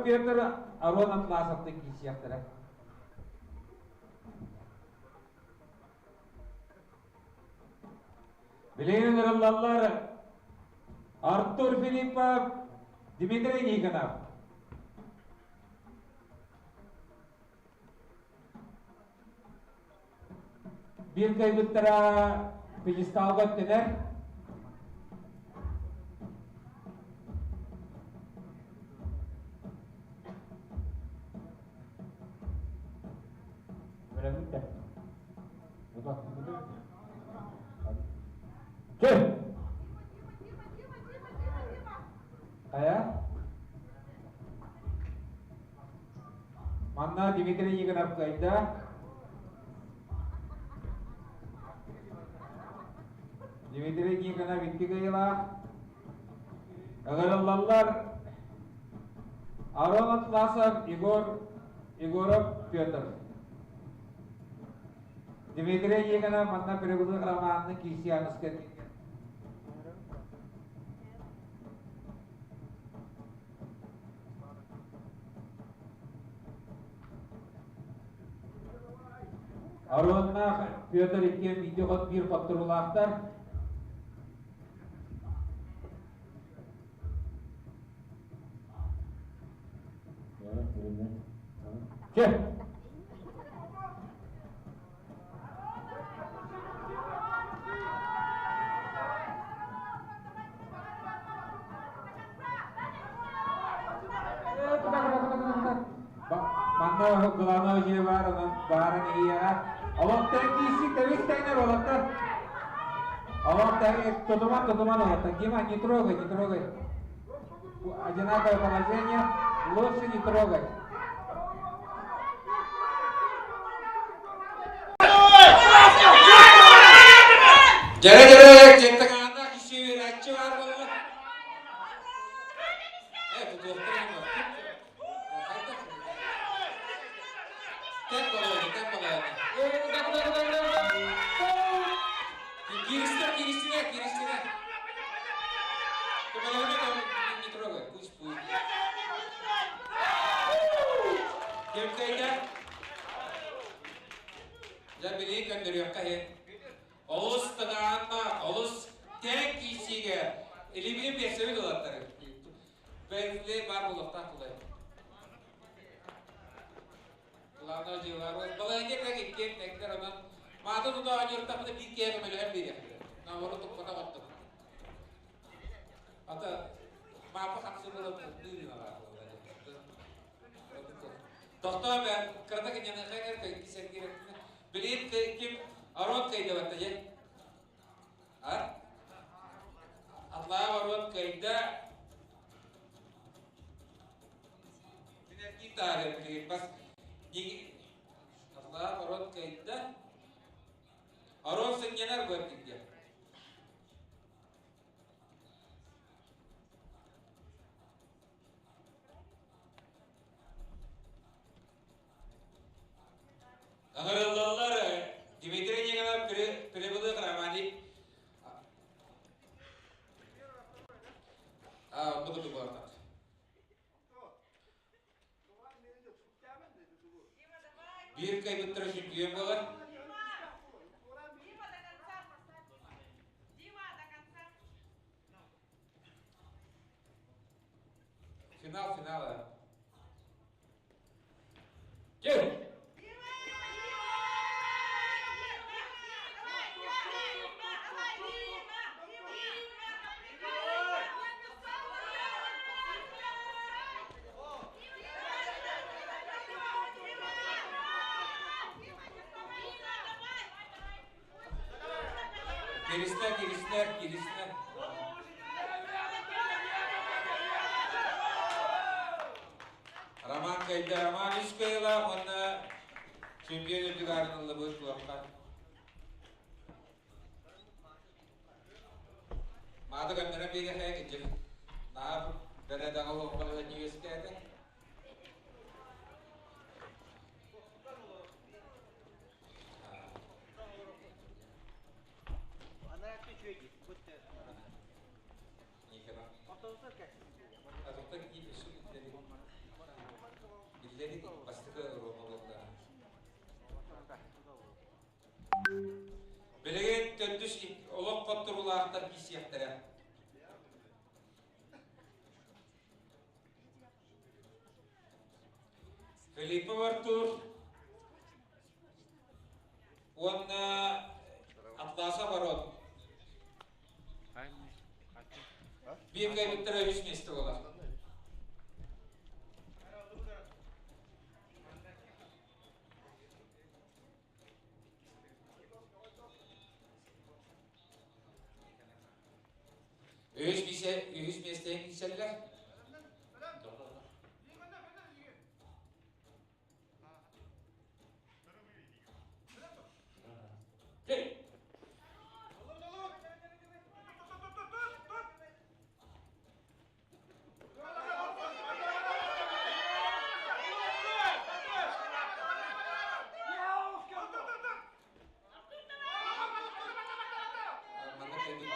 Егоров Петр Арон Атласовтан киирсиэхтэрэ. Билигин ыҥырыллаллар Артур Филиппов, Дмитрий Никонов. Биир кыайбыттара пьедесталга өттөнөр. Ким? Хайа? Манна Дмитрий Никонов кыайда. Дмитрий Никонов икки кыайыылаах. Ыҥырыллаллар Арон Атласов, Егор Егоров, Петр. Дмитрий Никонов манна Прибылых романны киирсианыска Ароннаах Петр иккиэн биирдэ хот биир хотторуулаахтар. Чэ! Манна главное дьиэ баар, онон баарын иһиэҕэ. Олохтон киирсик тэбис тэҥнэр олохтон. Олохтон тутуман, тутуман олохтон. Дима, не трогай, не трогай. Одинаковое положение, лучше не трогать. Дьэрэ-дьэрэ, четтагааннаах киһи үөрээччи баар буолла. Э, тутуохтар Тэп балайда, тэп балайда. Киристэ, киристине, киристине. Не трогай, пусть будет. Ким кайда? Дьэ, билии көннөрүөххэ иһин. Олус тыгаанна, олус тэҥ киирсиигэ илибини биэрсэбит ылаттар. Бэйли бар булуохтаах тулай. Главное дьыалар. Балайга тэҥ иккиэн тэҥнэр онон маата тута оонньууртахпына биир киһи көмөлөһөн биэриэхтэрэ. Наоборот туппатах оттук. Ата маапа хамсыы буолан Тохтоо бэ, кырата киньаныха кэр кисэргир. Билин ким Арон кайдабатта же? А? Атлаав Арон кайда Бас Атлаав Арон кайда Арон сынньанар бу Ыҥырыллаллар Дмитрий Николаев Прибылых Романик А, онно куту буолар. Биир кайбыттара чемпион буолар. Финал финала. Кел! Киристэ, киристэ, киристэ. Роман кэллэ, Роман үс кыайыылаах уонна чемпион үрдүк аарын ыллыбыт туохха. Мааты көннөрөн биэриэхэ кыдьык. Наһаа бэрэдэҕэ олоххо үөскээтэ. Билэрит бастакы Рома буолла. Билигин төрдүс олох хотторуулаахтар киирсиэхтэрэ. Филиппов Артур уонна Атласов Арон. Биир кэлбиттэрэ үс миэстэ буолар. Үһүс миэстэ, үһүс миэстэҕэ киирсэллэр. Hey! Манна кэлбит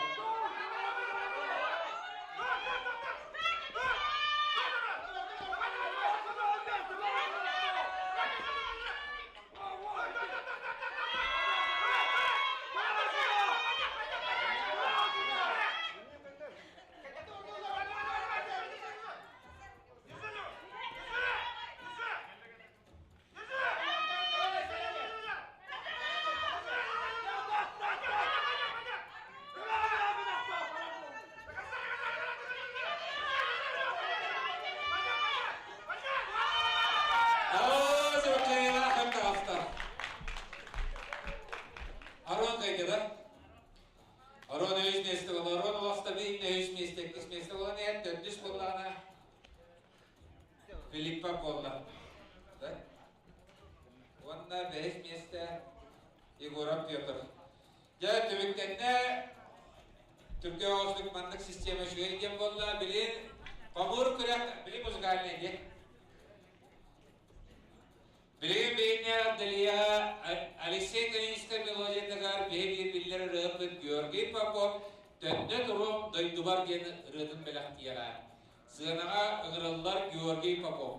Арон кайда Арон үс миэстэ буолла. Арон уласта биир үс миэстэ, иккис миэстэ буолан иһэн төрдүс буоллаҕына Филиппа буолла. Да? Уонна бэһис миэстэ Егоров Петр. Дьэ, түмүктэннэ Түргэ оҕустук маннык система үчүгэй диэн буолла. Билин хомуур күрэх, били музыкальный диэн. Билигин биһиэннэ Далия Алексей Калининскай мелодиятыгар биһи биир биллэр ырыаһыппыт Георгий Попов «Төннө туруом дойдубар» диэн ырыатын бэлэхтиэҕэ. Сыанаҕа ыҥырыллар Георгий Попов.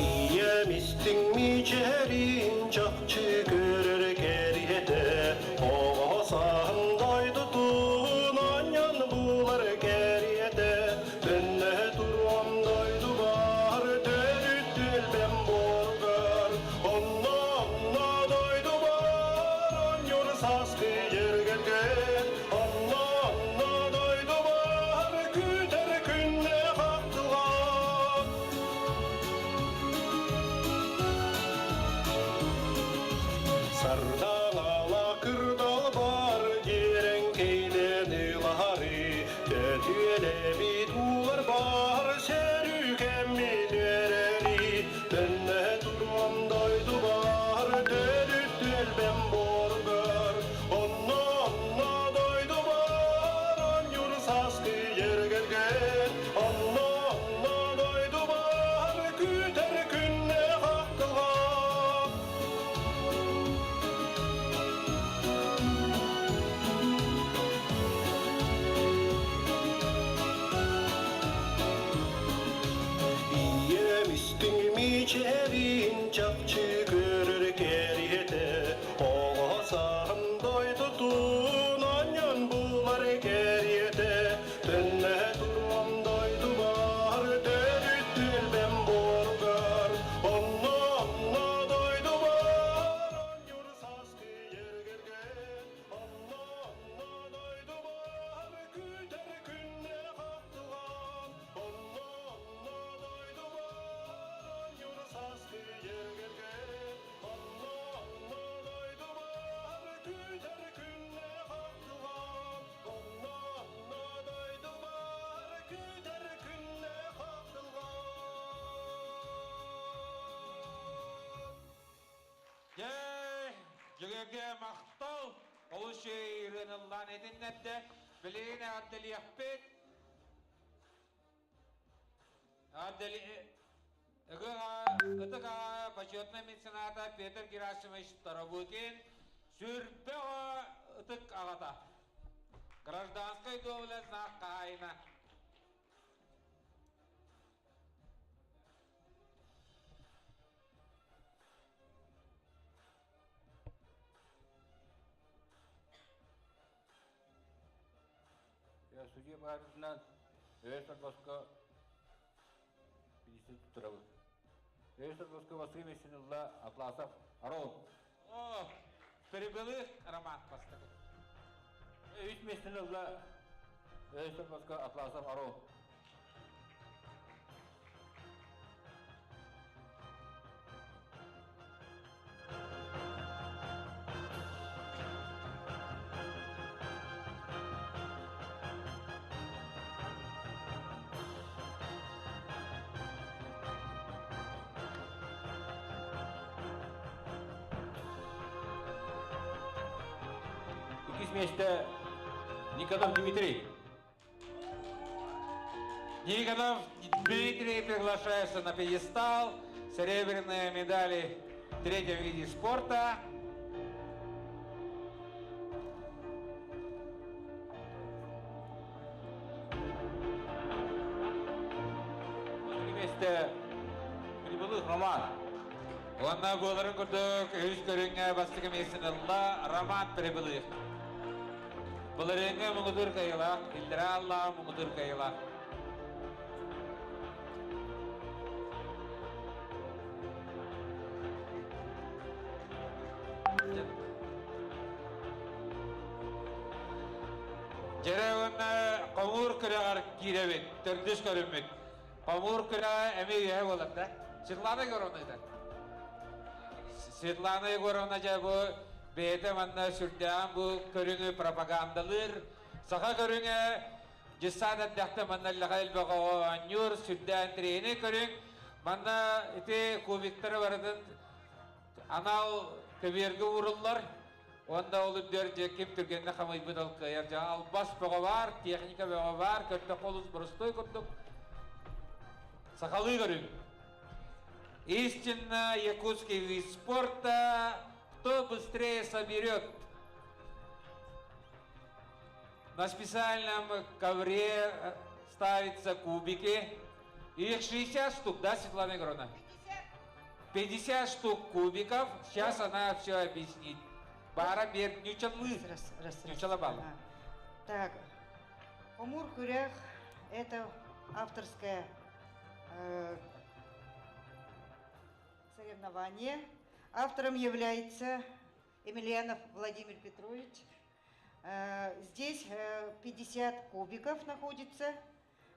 Ийэм истиҥ мичээрин чахчы көрөр кэриэтэ, оҕо сааһым дойдутун анньан булар кэриэтэ, Төннө туруом дойдубар, төрүт түөлбэм буоругар, онно онно дойдубар, оонньуур сааскы дьэргэлгэн, онно онно дойдубар, күүтэр күннээх ахтылҕан. Сардаҥала кырдалбар дьиэрэҥкэйдэн ылаһары, Төтүөлэбит уулар баар сөрүүкэммит үөрэри, Төннө туруом дойдубар, төрүт түөлбэм буоругар, Онно онно дойдубар, оонньуур сааскы дьэргэлгэн, Онно онно дойдубар, күүтэр күннээх ахтылҕан. Ийэм истиҥ мичээрин чахчы көрөр кэриэтэ, оҕо сааһым дойдутун анньан булар кэриэтэ, төннө туруом дойдубар, төрүт түөлбэм буоругар, онно онно дойдубар, оонньуур сааскы дьэргэлгэн, онно онно дойдубар, күүтэр күннээх ахтылҕан, онно онно дойдубар, оонньуур сааскы дьэргэлгэн, онно онно дойдубар, күүтэр күннээх ахтылҕан, онно онно дойдубар, күүтэр күннээх ахтылҕан. Дьэ, дьүгэгэ махтал, олус үчүгэй ырыаныллаан этиннэрдэ. Билигин эҕэрдэлиэхпит. Ытык аҕа почетнай мецената Петр Герасимович Тарабукин сүрбэ ытык аҕата. Гражданскай доблесть знак хаһаайына. Судья баарытынан өйө сорбоско Биирдэ туттарабыт. Өйө сорбоско бастакы миэстэни ылла Атласов Арон. О, Прибылых Роман бастакы. Үс миэстэни ылла Өйө сорбоско Атласов Арон. Иккис миэстэ Никонов Дмитрий. Никонов Дмитрий приглашается на пьедестал. Серебряные медали в третьем виде спорта. Миэстэ Прибылых Роман. Уонна буоларын курдук үһүс көрүҥҥэ бастакы миэстэни ылла Роман Прибылых. Былырыыҥҥы муҥутуур кыайыылаах, иллэрээ аллаах муҥутуур кыайыылаах. Дьэрэ уонна хомуур күрэҕэр киирэбит, төрдүс көрүммүт. Хомуур күрэҕэ эмиэ үөһэ буолар да. Светлана Егоровна ыытар. Светлана Егоровна дьэ бу бэйэтэ манна сүрдээҕин бу көрүҥү пропагандалыыр. Саха көрүҥэ дьыссаат эрдэхтэ манна эллэҕэ элбэх оҕо оонньуур, сүрдээн тренер көрүҥ. Манна ити кубиктары барытын анал көбүөргэ ууруллар. Уонна ол үрдүгэр дьэ ким түргэнник хамыйбыт ол кыайар. Дьэ албас бөҕө баар, техника бөҕө баар, көрдөххө олус боростуой курдук. Сахалыы көрүҥ. Истинно якутский вид спорта. Кто быстрее соберет на специальном ковре ставятся кубики. Их 60 штук, да, Светлана Егоровна? 50 штук кубиков. Сейчас она все объяснит. Бара бер нючаллы. Раз, раз, раз. Нючалабала. Ага. Так, Хомуур күрэх – это авторское соревнование. Автором является Емельянов Владимир Петрович. Здесь 50 кубиков находится.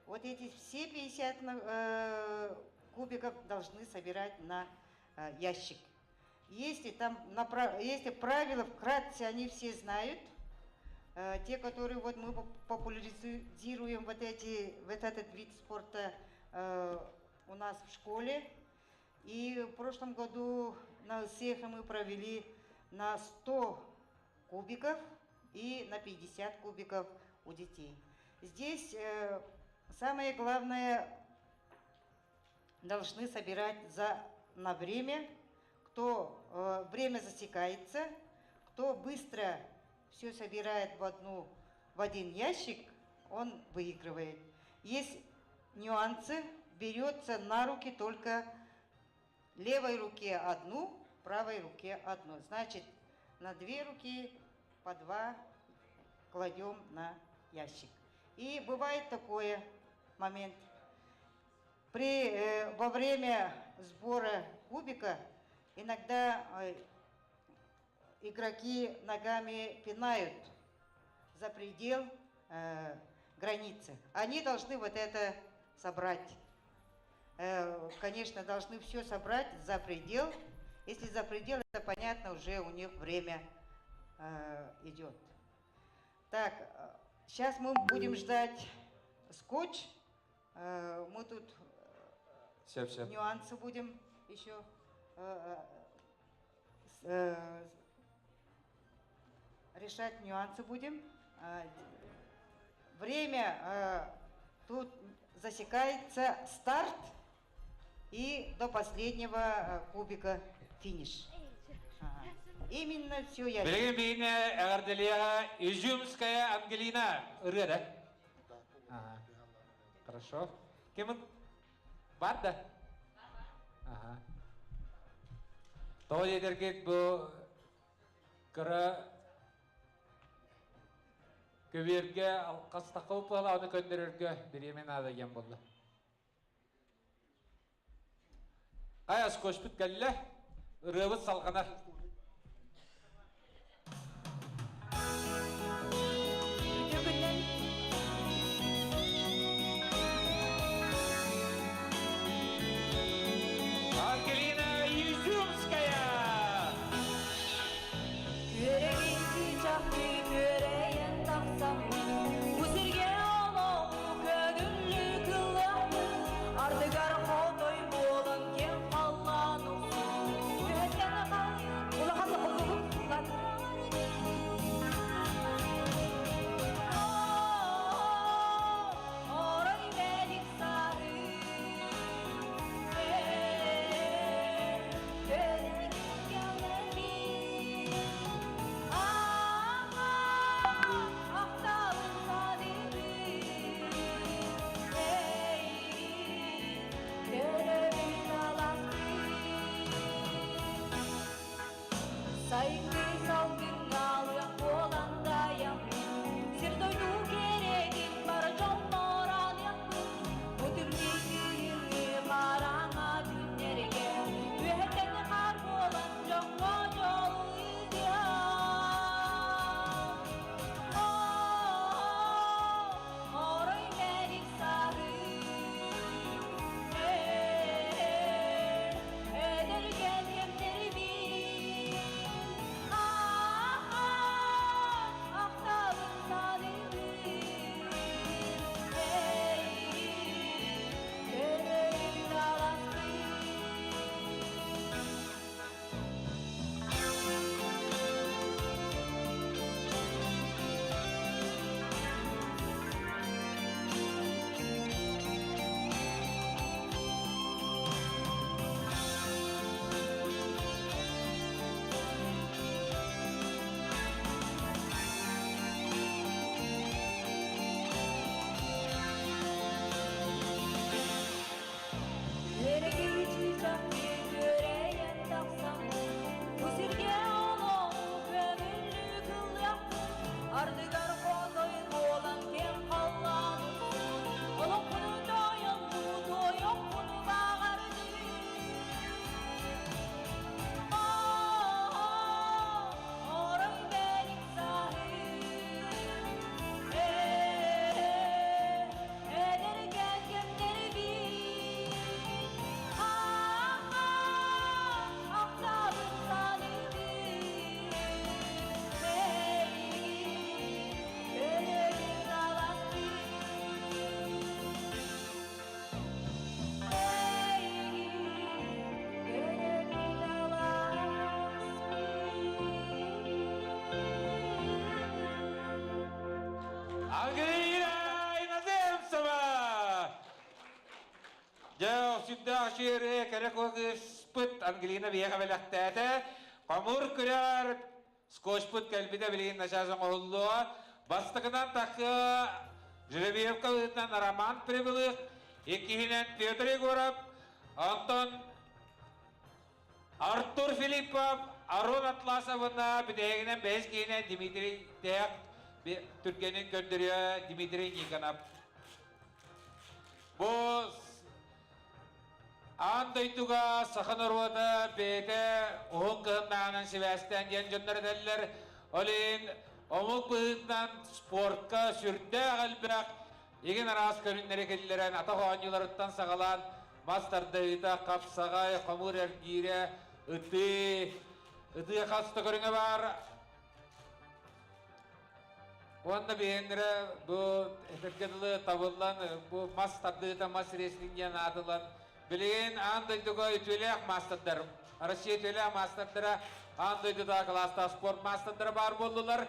Вот эти все 50 кубиков должны собирать на ящик. Если там если правила вкратце они все знают, те, которые вот мы популяризируем вот, эти, вот этот вид спорта у нас в школе. И в прошлом году на всех мы провели на 100 кубиков и на 50 кубиков у детей. Здесь самое главное, должны собирать за, на время, кто время засекается, кто быстро все собирает в один ящик, он выигрывает. Есть нюансы, берется на руки только левой руке одну, правой руке одну. Значит, на две руки по два кладем на ящик. И бывает такое момент. Во время сбора кубика иногда игроки ногами пинают за предел границы. Они должны вот это собрать. Конечно, должны все собрать за предел. Если за предел, это понятно, уже у них время идет. Так, сейчас мы будем ждать скотч. Мы тут Все, все. нюансы будем еще решать нюансы будем. Время тут засекается старт и до последнего э, кубика финиш. Ага. Именно все я. Билигин биһиги эҕэрдэлиэҕэ Изюмская Ангелина ырыа да? Ага. Хорошо. Ким бар да? Ага. Тоҕо диэтэргит бу кыра көбүөргэ алқастаққа аны көннөрөргө бириэмэ наада диэн буолла. Айас көспүт кэллэ, ырыабыт салҕанар. Ангелина Изюмская! Күөрэгин чахчы күөрэйэн тахсаммын, Бу сиргэ олоҕу көҥүллүү кылыаммын, Ардыгар хотой буолан киэҥ халлаан уксун, Түһэттэн улахан да Орой бэлик сары, Сайыҥҥы салгыҥҥа алыах буолан дайаммын, Сир-дойду кэрэтин бары дьоннор аныахпын, Бу тымныы кыһыҥҥы хараҥа күннэргэ Үөһэттэн хаар буолан дьоҥҥо дьолу ыытыам. Орой мэлик саһыы, эдэр кэлиэмнэрбин, ахтабын саныыбын, көрөбүн таласпын. Үөрэгий чыычаах күөрэйэн тахсаммын, Бу сиргэ олоҕу көҥүллүү кылыахпын, Ардыгар хотой буолан киэҥ халлаан устун, Олохпуну тойоннуу туойуохпун баҕардым. Орой бэлик саһыы, эдэр кэргэннэрбин, ахтабын саныыбын, өлөрүн таласпын. Эйигин Ангелина Иноземцева! Дьэ, сүрдээх үчүгэй кэрэ кыыспыт Ангелина биһиэхэ бэлэхтээтэ. Хомуур күрэр скотчпут кэлбитэ билигин начаас оҥоһуллуо. Бастакынан тахы Жеребьевка ыытынан Роман Прибылых, иккиһинэн Петр Егоров, онтон Артур Филиппов, Арон Атласовна, бүтэһигинэн бэһис киһинэн Дмитрий Тех түргэнин көрдөрүө Дмитрий Никонов. Бу аан дойдуга саха норуота бэйэтэ уһун кыһыннааҕынан сибээстээн диэн дьоннор этэллэр. Ол иһин омук быһыытынан спортка сүрдээх элбэх игин араас көрүҥнэри киллэрэн атах оонньууларыттан саҕалаан мас тардыһыыта, хапсаҕай, хомуур эргиирэ, ытыы, ытыы хас да көрүҥэ баар. Уонна биһиэннэрэ бу этэргэ дылы табыллан бу мас тардыыта мас рестлинг диэн аатылан билигин аан дойдуга үтүөлээх маастардар Россия үтүөлээх маастардара аан дойдутааҕы кылаастаах спорт маастардара баар буоллулар.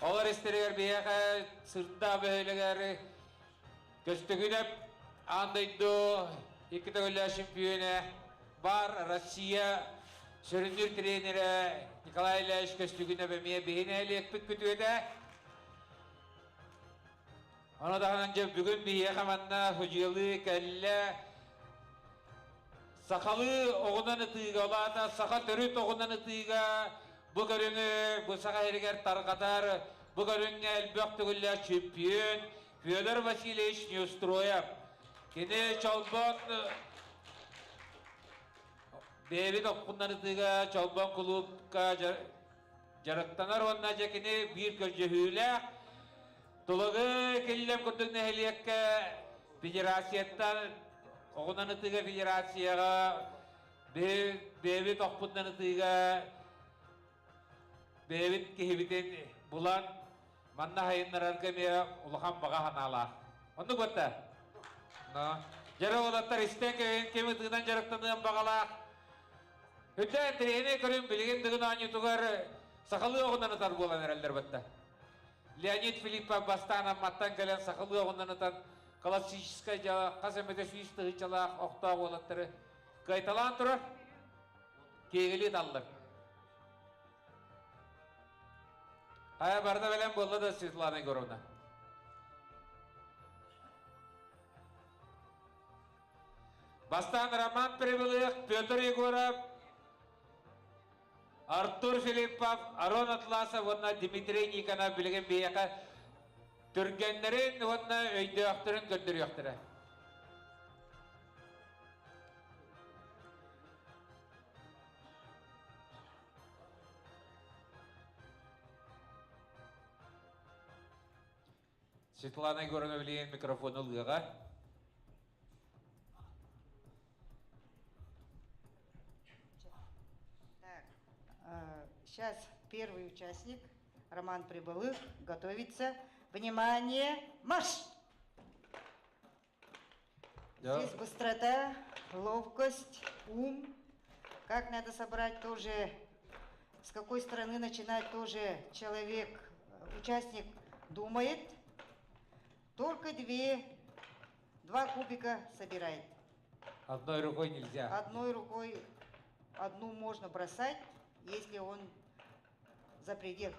Олор истэригэр биһиэхэ Сырда бөһүөлэгэр Көстөкүүнэп Аан дойду икки төгүллээх чемпионэ бар Россия сүрүннүүр тренерэ Николай Ильич Көстүгүнэп эмиэ биһи нэһилиэкпит күтүөтэ. Ону таһынан дьэ бүгүн биһиэхэ манна судьуйалыы кэллэ сахалыы оҕунан ытыыга, ол аата саха төрүт оҕунан ытыыга бу көрүҥү бу саха сиригэр тарҕатар, бу көрүҥҥэ элбэх төгүллээх чемпион Федор Васильевич Неустроев. Кини Чолбон бэйэбит оппунан ытыыга Чолбон кулуупка дьарыктанар уонна дьэ кини биир көрдьөһүүлээх Тулагы Киллэм курдук нэһилиэккэ федерацияттан оҕунан ытыыга федерацияҕа бэйэбит охпутунан ытыыга бэйэбит киһибитин булан манна сайыннарарга эмиэ улахан баҕа санаалаах. Оннук батта. Но. Дьара уолаттар истэн кэбин ким ытыынан дьарыктаныан баҕалаах. Үрдэ интэриэһинэй көрүҥ билигин Дыгын оонньуутугар сахалыы оҕунан ытар буолан эрэллэр батта. Леонид Филиппов бастаан Амматтан кэлэн сахалыы оҕунан ытан классическай дьыала хас эмэтэ 100 тыһыынчалаах охтоох уолаттары кыайталаан турар. Киэгили ыталлар. Хайа барда бэлэм буолла да Светлана Егоровна? Бастаан Роман Прибылых, Петр Егоров, Артур Филиппов, Арон Атласов уонна Дмитрий Никонов билигин биһиэхэ түргэннэрин уонна өйдөөхтөрүн көрдөрүөхтэрэ. Светлана Егоровна билигин микрофону ылыаҕа. Так, сейчас первый участник, Роман Прибылых, готовится. Внимание, марш! Здесь быстрота, ловкость, ум. Как надо собрать тоже, с какой стороны начинать тоже человек, участник думает. Только две, два кубика собирает. Одной рукой нельзя. Одной рукой одну можно бросать, если он за предел.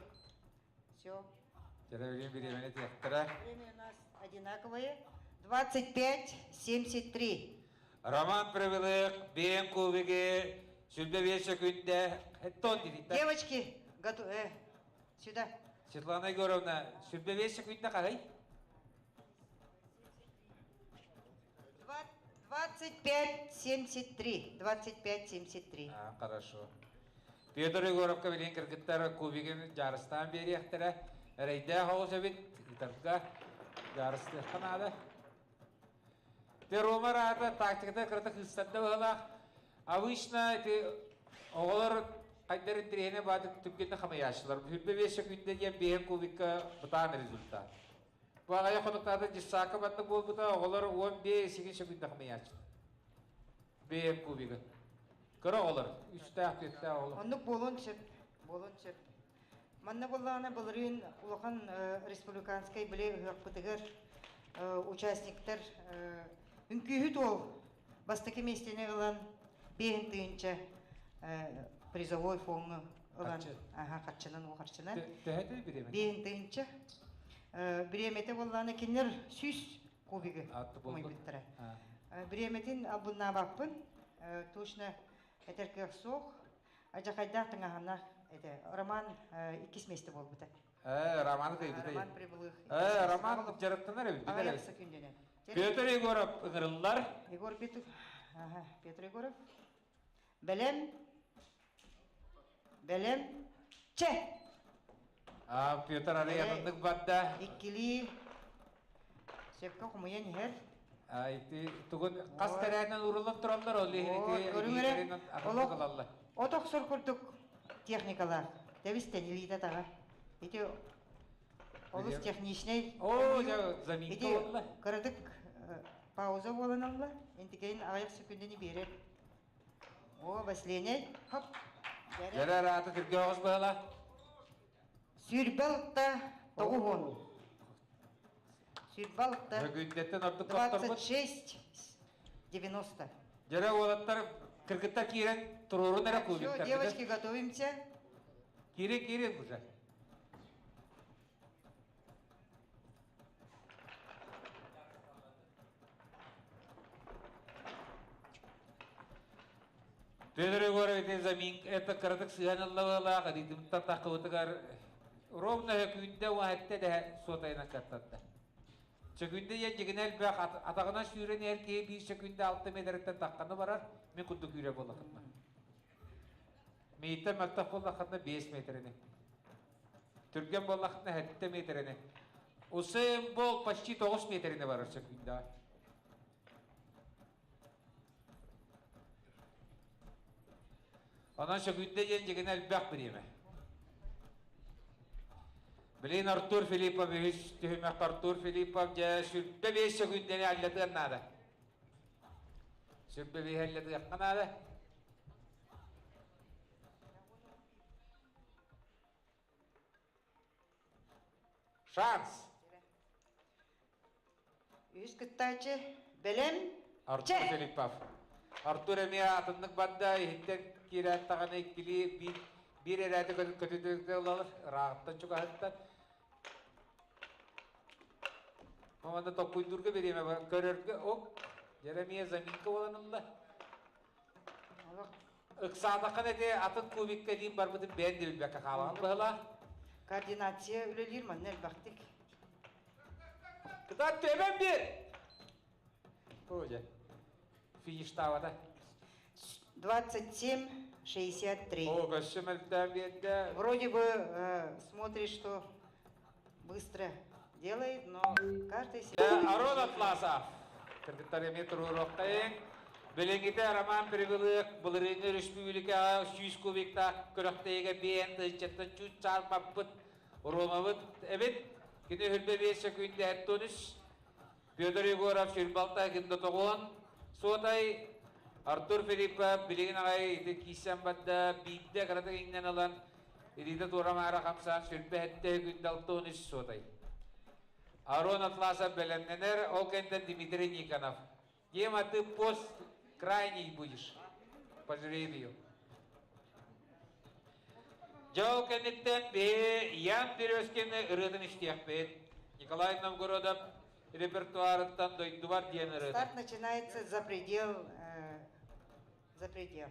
Все. Время у нас одинаковое. 25-73. Роман Прибылых, биэс кубигы, 25 секунда, тон Девочки, готов, сюда. Светлана Егоровна, 25 секунда қалай? 25-73. 25-73. А, хорошо. Петр Егоровка билин кыргыттар кубигин жарыстан берияқтара. Рейде хоғыз эбит, итарга жарыстыққа надо. Те Ромар ата тактиката кырата кыстатда быһылаах. Обычно эти оҕолор хайдар интириэһинэ баатык түггенне хамаяшылар. 25 секунда диэн биһен кубикка бытаан результат. Бу аҕайа хонуктаата дьыссаакка маннык буолбута оҕолор 15 секунда хамаяачылар. Биһен кубига. Кыра оҕолор, үстээх, түөртээх оҕолор. Оннук буолуон сөп. Буолуон сөп. Манна буоллаҕына былырыын улахан республиканскай биле ыһыахпытыгар участниктар үҥкүүһүт уол бастакы миэстэни ылан 5000 призовой фоҥҥа ылан аха харчынан уу харчынан Төһөтө бириэмэ? 5000 бириэмэтэ буоллаҕына кинилэр 100 кубигы умуйбуттара. Бириэмэтин албыннаабаппын точно этэр кыах суох. Адьахайдаах тыҥаһаннаах этэ. Роман иккис миэстэ буолбута. Роман кыйбыта. Роман Прибылых. Роман дьарыктанар эбит. Аҕыйах секундунан. Петр Егоров ыҥырыллар. Егор Петр. Ага, Петр Егоров. Бэлэм. Бэлэм. Че! А, Петр арыйатыннык барда. Иккилии. Сөпкө хомуйан иһэр. А, ити тугун хас тэрээнэн урулан тураллар ол Вот, көрүҥ эрэ. Олох Олох от охсор курдук техникалар. Тэбистен илиитэ таҕа. Ити олус техничнэй. О, дьэ, заминка Ити буолла. кыратык пауза буолан ылла. Интикейин аҕыйах секундэни биэрэр. О, Василий, хоп. Дьэрэ араата түргэ оҕус быһала. 26 9. Сүүрбэ алта. Күндэттэн ордук хотторбут. 26,90. Дьэрэ уолаттар кыргыттар киирэн туруорун эрэ Все, кубиктар. девочки, готовимся. Киирин киирин уже. Петр Егорович замин это кыратык сыһыаныллабылаах ритмтан таххыбытыгар ровно күндэ уһатта дэһэ суотайынан каттатта. Сөкүндэ диэн дьигинэ элбэх атаҕынан сүүрэн иһэр киһи биир сөкүндэ алта метреттэн тахханы барар, мин курдук күүрэр буоллаххытына. Мииттэн мөлтөх буоллаххытына 5 метрини. Түргэн буоллаххытына 7 метрини. Усейн Болт почти 9 метрини барар сөкүндэҕэ. Онон сөкүндэ диэн дьигинэ элбэх бириэмэ. Блин, Артур Филиппов үһүс түһүмэх Артур Филиппов дьэ 25 сөкүндэни аллатыан наада. 25 аллатыахха наада. Шанс! Үһүс кыттааччы бэлэм. Артур Филиппов. Артур эмиэ атыннык барда, иһиттэн киирээт даҕаны иккилии биир, биир эрээти көтүтүгэ ылалар, ырааҕыттан чугаһыттан. Манна токкуйдуурга бириэмэ бар, көрөргө ок, дьэрэ эмиэ заминка буолан ылла. Ыксаатаххына ити атын кубикка диин барбытын бэйэн да билбэккэ хаалаҕын быһылаах. Координация үлэлиир манна элбэхтик. Кытаат төбөм биэр! О, дьэ. Фиништаабата. 27,63. О, көссө мөлтөөн биэрдэ. Вроде бы смотришь, что быстро делает, но каждый Арон Атласов. Кыргыттар эмиэ туруоруоххайыҥ. Билиҥҥитэ Роман Прибылых былырыыҥҥы өрөспүүбүлүкэҕэ 100 кубиктаах күрэхтэһиигэ биэн тыһыынчаттан чуут чаарбаппыт Ромабыт эбит. Кини үрбэ биэс сөкүүндэ тунус. Петр Егоров сүрбалта тоҕуон. Суотай Артур Филиппов билигин аҕай ити кииссэн барда биирдэ кыратык иҥнэн ылан илиитэ туора-маара хамсаан сүрбэ сэттэ күндэ 63 суотай. Арон Атласов бэлэмнэнэр, ол кэнтэн Дмитрий Никонов. Дима, ты пост крайний будешь по жребию. Дьол кэнниттэн биһи Ян Березкины ырыатын истиэхпит. Николай Новгородов репертуарыттан «Дойдубар» диэн ырыатын. Старт начинается за предел, за предел.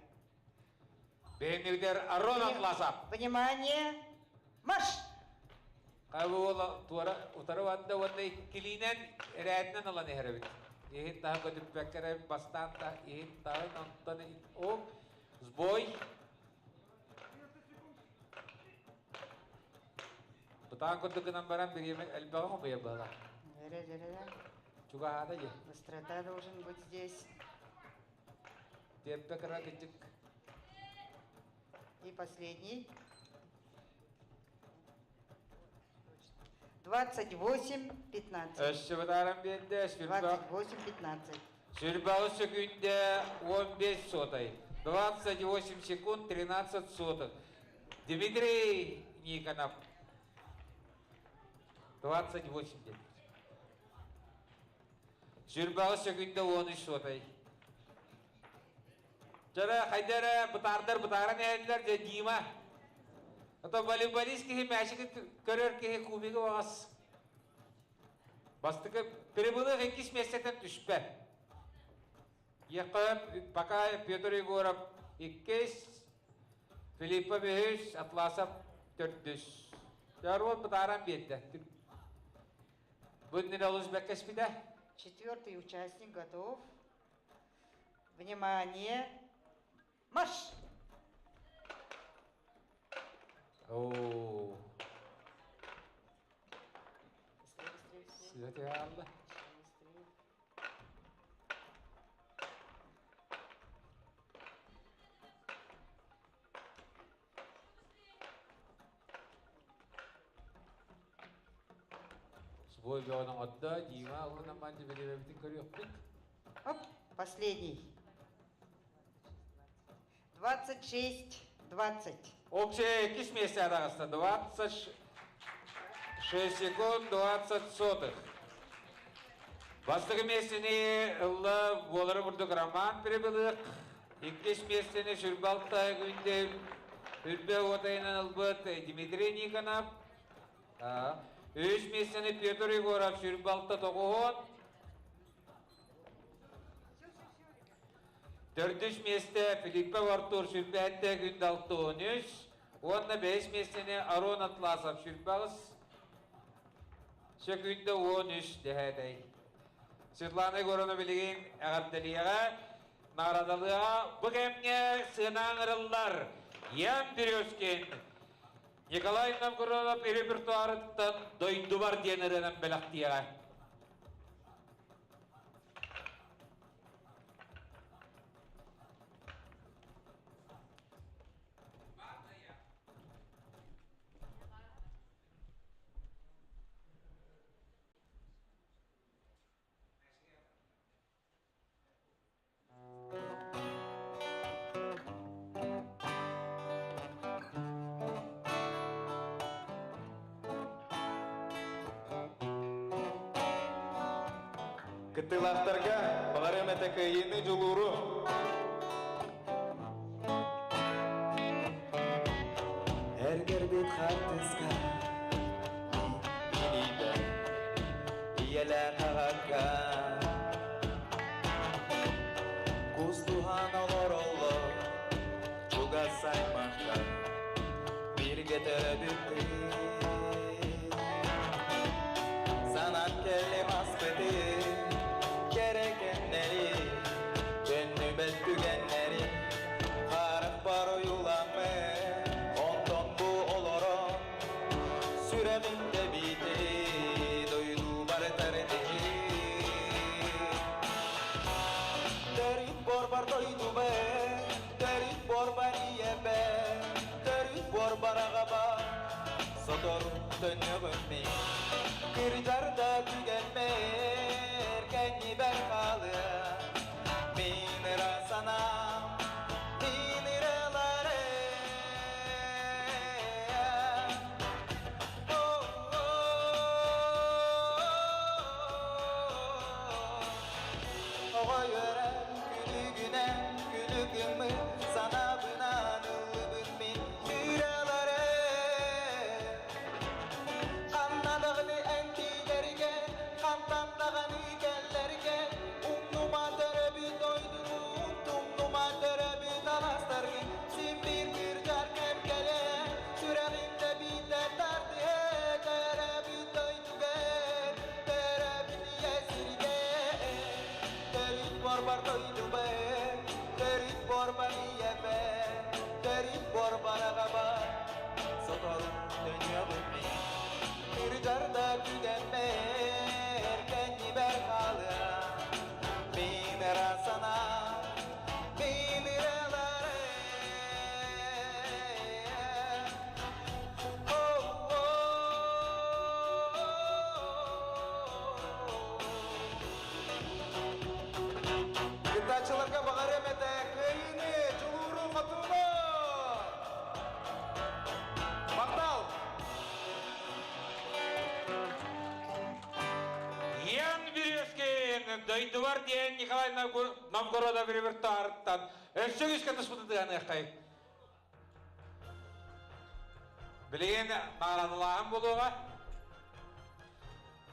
Бэйэнигдэр Арон Атласов. Внимание, марш! Хайа уола туора утары барда уонна иккилиинэн эрээтинэн ылан иһэр эбит. Иһин таһын көтүппэккэ эрэ бастаан да иһин таһын онтон о сбой. Бытаан курдук гынан баран бириэмэ элбэҕи хомуйар быһалаах. Чугаһаата дии. Быстрота должен быть здесь. Темпе кыра кыдьык. И последний. 28-15. Өссө бытааран биэрдэ сүрбэх 28-15. Сүрбэҕи сөкүүндэ 15 сотай. 28 секунд 13 сотых. Дмитрий Никонов. 28 дед. Сүрбэҕи сөкүүндэ 13 сотай. Дьара хайда эрэ бытаардар бытааран иһэллэр дьэ Дима. Ото волейболист киһи мээчиги көрөр киһи кубигы баҕас. Бастакы Прибылых иккис миэстэтин түспэт. Ехе пока Петр Егоров иккис, Филиппов үһүс, Атласов төрдүс. Жаруот бытааран биэрдэ. Бу иннинэ олус бэккэ испитэ. Четвертый участник готов. Внимание! Марш! Оо. Быстрее, быстрее, быстрее. Свете Алла. Быстрее. Сбой бөҕөнү оҥордо, Дима уонна Манди бириэмэбитин көрүөхпүт. Оп, последний. 26-20. Общее иккис миэстэ таҕыста 26 секунд 20 сотых. Бастакы миэстэни ылла буолара курдук Роман Прибылых, иккис миэстэни Сүрбалта Күндэ Үрбэ уотайынан ылбыт Дмитрий Никонов, үс миэстэни Петр Егоров Сүрбалта тоҕуһун, төрдүс миэстэ Филиппов Артур Сүрбэһэттэ Күндэ 63 уонна бэһис миэстэни Арон Атласов Сүрбэҕис Сөкүүндэ 13 дэһээтэй. Светлана Егоровна билигин эҕэрдэлиэҕэ, наҕараадалыаҕа. Бу кэмҥэ сыана ыҥырыллар Ян Березкин Николай Новгородов репертуарыттан «Дойдубар» диэн ырыанан бэлэхтиэҕэ. Кыттыылаахтарга баҕарыам этэ кыайыыны дьулууру! Эргэрбит хартыска Илиибэр ийэлээх аҕакка Кустуһан олороллор чугас аймахтар Бииргэ төрөбүттүү Санаан кэллим аспыты кэрэ кэмнэри Төннүбэт түгэннэри Харахпар ойууламмыт Онтон бу олорон Сүрэҕим тэбиити Дойдубар тардыһыы Төрүт буорбар дойдубар Төрүт буорбар ийэбэр Төрүт буорбар аҕабар Сотору төннөҕүм мин Кырдьар да түгэммэр Кэннибэр хаалыа Мин ыра санаам Мин ыраларым Оҕо үөрэн күлүгүнэн күлүк ыммыт санаабынан ыллыбыт мин ыраларым Ханна даҕаны эн тиийдэргэ, хантан даҕаны кэллэргэ, умнума төрөбүт дойдугун, тумнума төрөбүт алаастаргын, син биир кырдьар кэм кэлэн, сүрэҕим тэбиитэ тардыһа, төрөбүт дойдугар, төрөбүт ийэ сиригэр, төрүт буорбар дойдубар, төрүт буорбар ийэбэр, төрүт буорбар аҕабар, сотору төнүөҕүм мин. Кырдьар да түгэммэр, кэннибэр хаалыа, мин ыра санаам, мин ыраларым. Кыттааччыларга баҕарыам этэ кыайыыны, дьулууру, хотууну! Махтал! Ян Березкин дойдубар диэн Николай Новгородов репертуарыттан өссө үскэ туспутутуганыаххай. Билигин наҕараадалааһын буолуоҕа.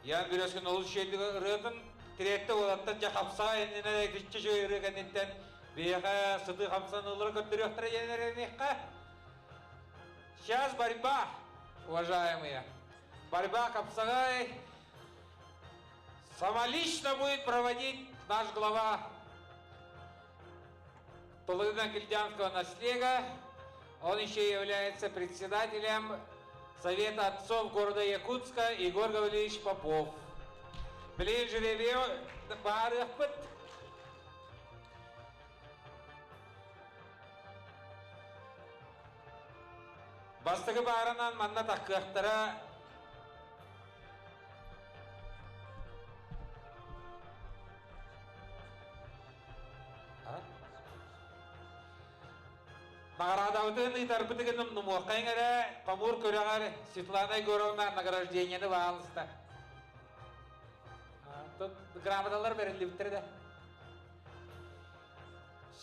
Ян Березкин олус үчүгэйдик ырыатын тириэттэ уолаттар дьэ хапсаҕай иннинэ итиччэ үчүгэй ырыа кэнниттэн биһиэхэ сытыы хамсаныылары көрдөрүөхтэрэ диэн эрэниэххэ. Сейчас борьба, уважаемые. Борьба хапсаҕай самолично будет проводить наш глава Тулыгина-Кильдянского наслега. Он еще является председателем Совета отцов города Якутска Егор Гаврилович Попов. Билигин жеребье баарыахпыт. Бастакы баарынан манна таккыахтара Наҕараадабытын ыытарбытыгын умнумуоххайыҥ эрэ, хомуур күрэҕэр Светлана Егоровна награждениены баалыста. Грамоталар бэриллибиттэр да.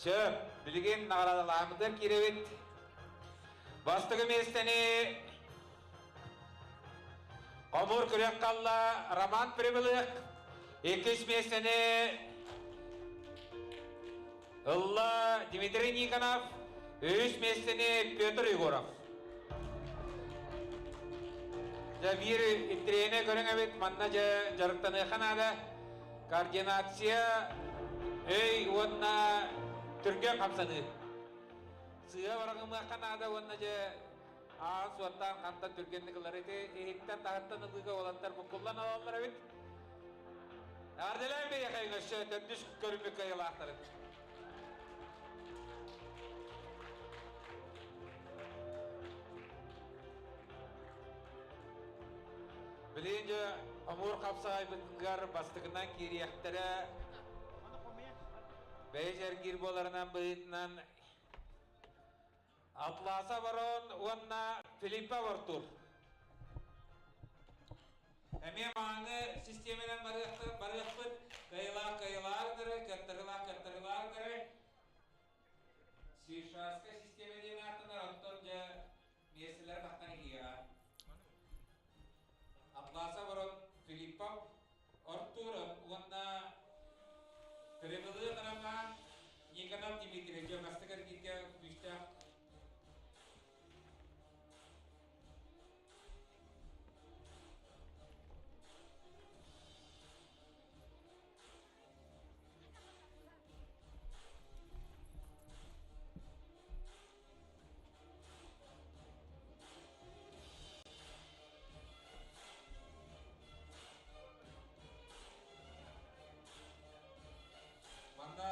Сөп, билигин наҕараадалааммытыгар киирэбит. Бастакы миэстэни Хомуур күрэх халла Роман Прибылых, иккис миэстэни ылла Дмитрий Никонов, үһүс миэстэни Петр Егоров. Дьэ биир интириэһинэй көрүҥ эбит, манна дьэ дьарыктаныахха наада. Координация, өй уонна түргэн хамсаныы. Сыыһа бараҕымыахха наада уонна дьэ аан суоттаан хантан түргэнник ылар ити иһиттэн таһыттан ылыыга уолаттар буккуллан алаллар эбит. Эҕэрдэлээн биһиэхэ өссө төрдүс көрүммүт кыайыылаахтарын. Билигин дьэ хомуур хапсаҕайбытыгар бастакынан киириэхтэрэ. Бэйэ эргиир буоларынан быһыытынан Атласа Ворон уонна Филиппа Артур. Эмиэ мааны систиэмэнэн барыахпыт. Кыайылаах кыайылаах кыаттарылаах кыаттарылаах Свишарская систиэмэ диэн ааттанар, оттон дьэ миэстэлэр тахтан иһиэҕэ. Атласа Ворон Филиппов Артур уонна Кыргылыы Роман Никонов Дмитрий дьэ бастакы эргииргэ күүстээх Манна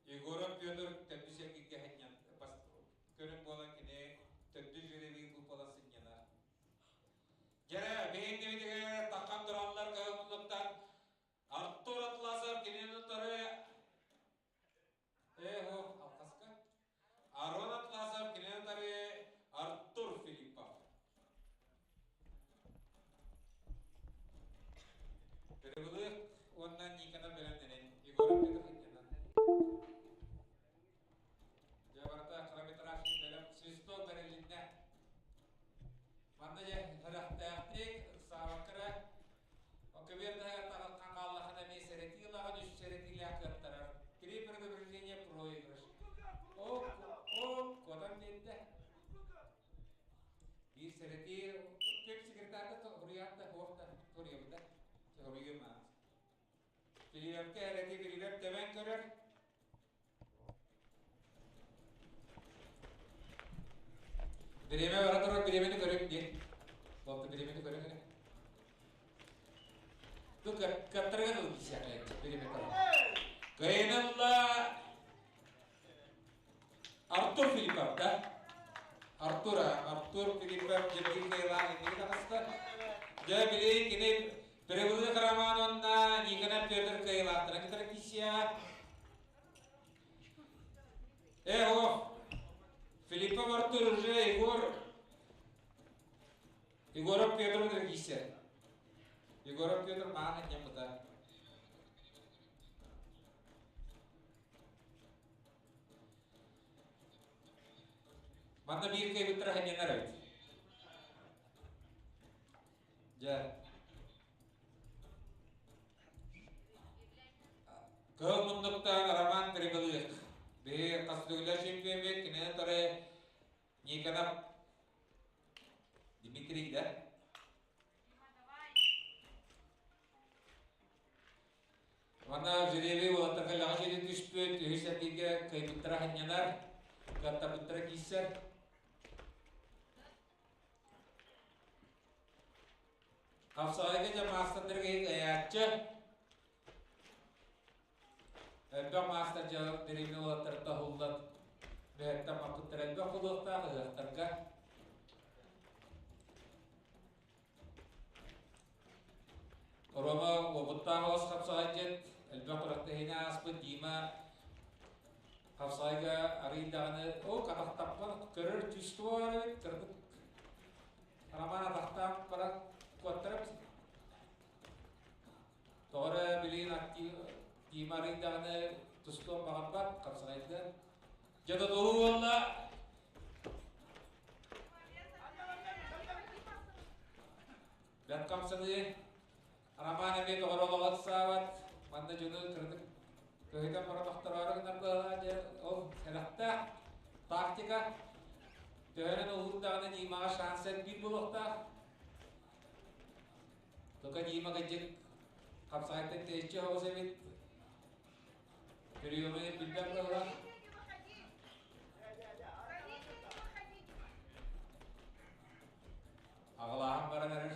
Егоров Петр төрдүс эргииргэ сынньан көрүҥ буолан кини төрдүс жребий буолан сынньанар. Дьэрэ, биһиги таххан тураллар кыһыл Артур Атласов кинини утары Эхо Алхаска. Арон Атласов кинини утары Артур Филиппов. Перевылык уонна Никона бэлэмнэнин Егор Петров иннинэн. Дьэ барыта хронометраж бэлэм свисток бэрилиннэ. Манна дьэ үрэхтээхтик, ыксаабакка эрэ көбүөр таһыгар таҕылхан хааллахына эмиэ сэрэтии ылаҕын, үс сэрэтиилээх кыаттарар. Три предупреждения проигрыш. О, о, куотан биэрдэ. Биир сэрэтии, ким секретарда суруйаат да, суох да, суруйабыт да, суруйуом ааас. Филиппкэ эрэтии Филипп тэбэн көрөр. Бириэмэ бара турар бириэмэни көрүҥ диэн. Буолта бириэмэни көрүҥ эрэ. Ту кыаттарыгар ыл диэхлээччи бириэмэ турар. Кыайынылла Артур Филиппов, да? Артур, Артур Филиппов дьэбдии кыайылаах инники таҕыста. Дьэ, били кини Перевылык Роман уонна Никонов Петр кыайылаахтара кытары киирсиэҕэ. Э, о, Филиппов Артур уже Егор Егоров Петр кытары киирсэр. Егоров Петр маан анньаммыта. Манна биир кыайбыттара ханньанар эбит. Дьэ. Кыһыл муннуктаах Роман Прибылых. Биһи хас төгүлэ чемпиоммут кинини тары Никонов Дмитрий да? Манна жребий уолаттарга лэҕэ сири түспүт, үһүс эргииргэ кыайбыттара сынньанар, кыаттарбыттара киирсэр. Хапсаҕайга дьэ маастардарга ыйааччы. Элбэх маастар дьэ дэриэбинэ уолаттарыттан уһуллан бэһэттэн маппыттара элбэх буолуохтаах ыһыахтарга. Рома уопуттаах оҕус хапсаҕайдьыт, элбэх күрэхтэһиини ааспыт Дима. Хапсаҕайга арыый даҕаны ол атахтаппан көрөр чувство эбит кырдык Роман атахтаан баран куоттарап тоҕо эрэ билигин Дима арыый даҕаны тустуон баҕарбат хапсаҕайда дьэ тутуһуу буолла Бэрт хамсаныы Роман эмиэ тоҕо эрэ олоҕо ыксаабат, манна дьону кыратык көһүтэн баран охтороору гынар быһалаах дьэ ол сэрэхтээх тактика төһөнөн уһуур даҕаны Димаҕа шанс элбиир буолуохтаах. Только Дима кырдьык хапсаҕайтан тэйиччи оҕус эбит. Приемы билбэт быһалаах. Аҕалааһын баран эрэр.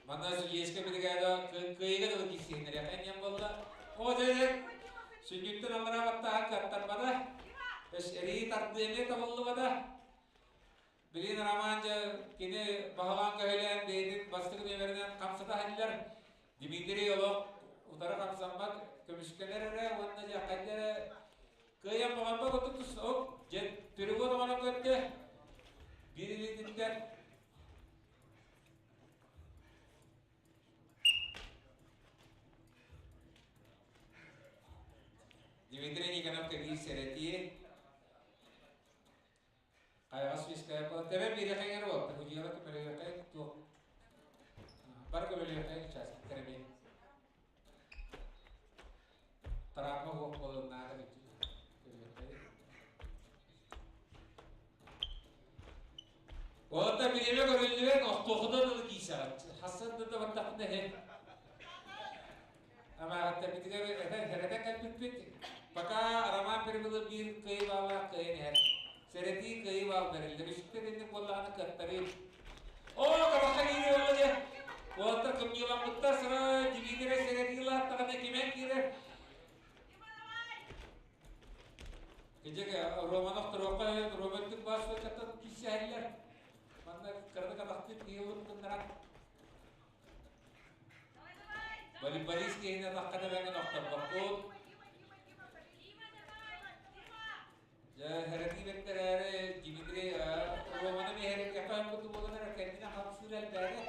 Манна судейскай бригада кыайыга дылы киирсиһиннэриэххэ диэн буолла. О дьэ сүнньүттэн аллараа баттаһан кыаттарбата. Эрии тардыы эмиэ табыллыбата. Билин Роман дьэ кини баһылаан көһүлээн бэйэтин бастакы нүөмэринэн хамсата иһиллэр. Дмитрий олох утары хамсаммат көмүскэнэр эрэ уонна дьэ хайда эрэ кыайан баҕарбат курдук тус оп дьэ перевод оҥорон көрдө биир илиититтэн Дмитрий Никонов кэбиир сэрэтии Хайаҕас үөскээбит буолан тэбэн биэриэххэ буолта удьуора көмөлөһүөххэ туох бары көмөлөһүөххэ участвоваттар эмиэ травма суох буолуон наада Уолаттар бириэмэ көрүллүбэт, охтуохутан ылы киисэҕит. Хассан да бардахпына иһин. Амаҕаттарбытыгар этэн сэрэтэн кэлбиппит. Пока Роман Перевылов биир кыайыы бааллаах кыайан иһэр. Сэрэтии кыайыы баал бэриллэр. Үстэр инник буоллаҕына кыаттарыы. Оо, кабахха киирэр буолла дьэ. Уолаттар кымньыыламмыттар, сыра Дмитрий сэрэтии ылааттаҕына кимэн киирэр. Кыдьык Романов туруохха Романтик баас каттан киссэһэллэр. Манна кыраны атахтыыр киһи гыннаран Волейболист киһини атахха тэбэҥҥин охторбоккун. Дьэ, хэрэтии бэртэрээри Дмитрий Романы миэһэригэр куту буолан эрэр кэннинэн хамсыыр элбээтэ.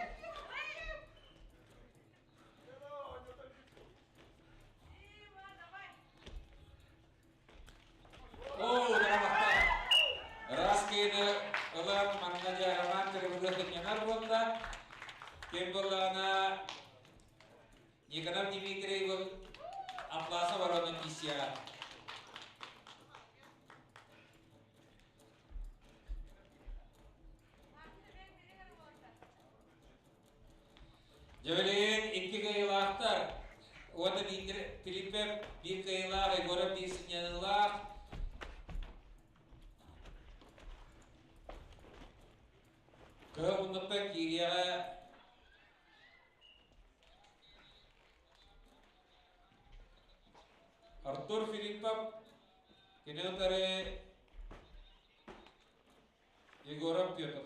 Оо, грамота! Ыраас киһини ылан манна дьэ Роман Кырыбылыах ынньанар буолла. Ким буоллаҕына Никонов Дмитрий был Атласов Аронын миссияҕа. Дьэ икки кыайыылаахтар уонна Филиппев биир кыайыылаах, Егоров биир сынньаныылаах. Кыһыл муннуктан киириэҕэ Артур Филиппов, кини утары Егоров Петр.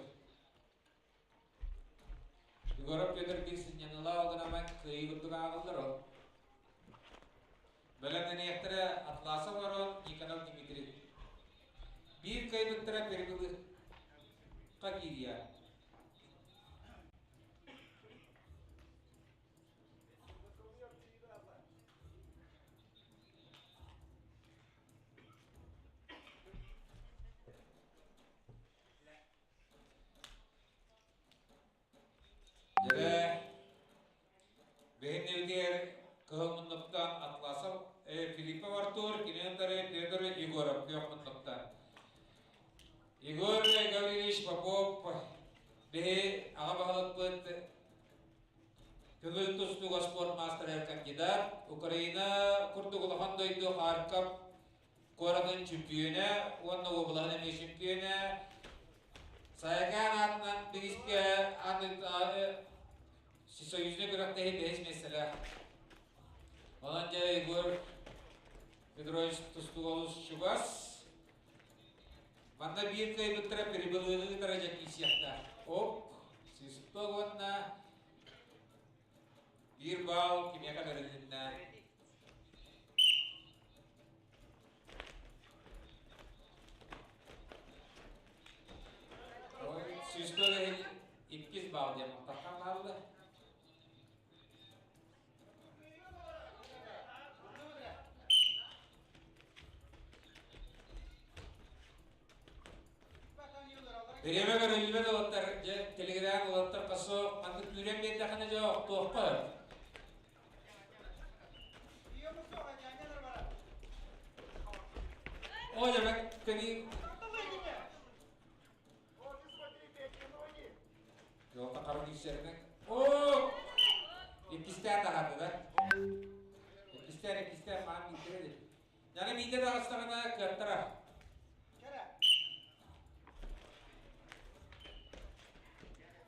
Егоров Петр биир сынньаныылаах гынан кыайыы курдук ааҕыллар ол. Бэлэмнэниэхтэрэ Атласов Арон, Никонов Дмитрий. Биир кыайбыттара Перегылыхха киириэ. Дьэ, бэһиннибитигэр кыһыл муннуктан Атласов, Филиппов Артур, кинини кытары Петр Егоров күөх муннуктан. Егор Гаврильевич Попов биһи аҕа баһылыкпыт көҥүл тустууга спорт маастарыгар кандидат, Украина курдук улахан дойду Харьков куоратын чөмпүйүөнэ уонна уобалаһын эмиэ чөмпүйүөнэ Сайакаан аатынан бириискэ союзнай күрэхтэһии бэһис миэстэлээх. Онон дьэ Егор Петрович тустууга олус чугас. Манна биир кыайбыттара перебылыыны кытары дьэ киирсиэхтээх. Оп, свисток уонна Биир баал кимиэхэ бэрилиннэ? Ой, сүүскө иккис баал диэн махтаххан хаалла. Бириэмэ көрүллүбэт уолаттар, дьэ, телеграм уолаттар хасо маннык күүрэн биэрдэххинэ дьэ охтуохха. О, дьэ, кэни Жолта хара киирсэринэн. О! Иккистээн таһаарды да. Иккистээн, иккистээн маан биирдэрэ Яны биирдэ таҕыстаҕына кыаттара.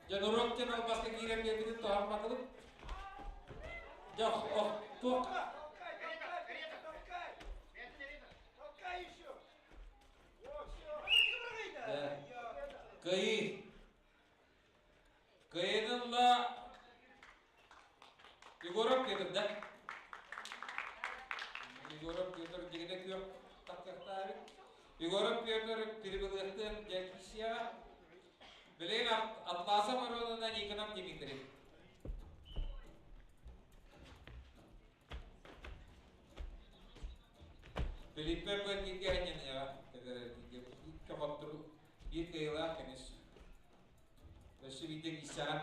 Дьэ норуот диэн албаска киирэн биэрбитин туһамматыбыт. Дьэ ох туох Кыайыы. Кыайыыны ылла Егоров Петр да? Егоров Петр дьигинэ күөх тахсыахтаабыт. Егоров Петр перебылыахтыан дьэкиссияҕа. Билигин Атласов Аронuna Никонов Дмитрий. Филиппе Бэргигэ анньыныаҕа кэлэр хоттору биир кыайыылаах кэнис. Өссө биирдэ киирсэҕин.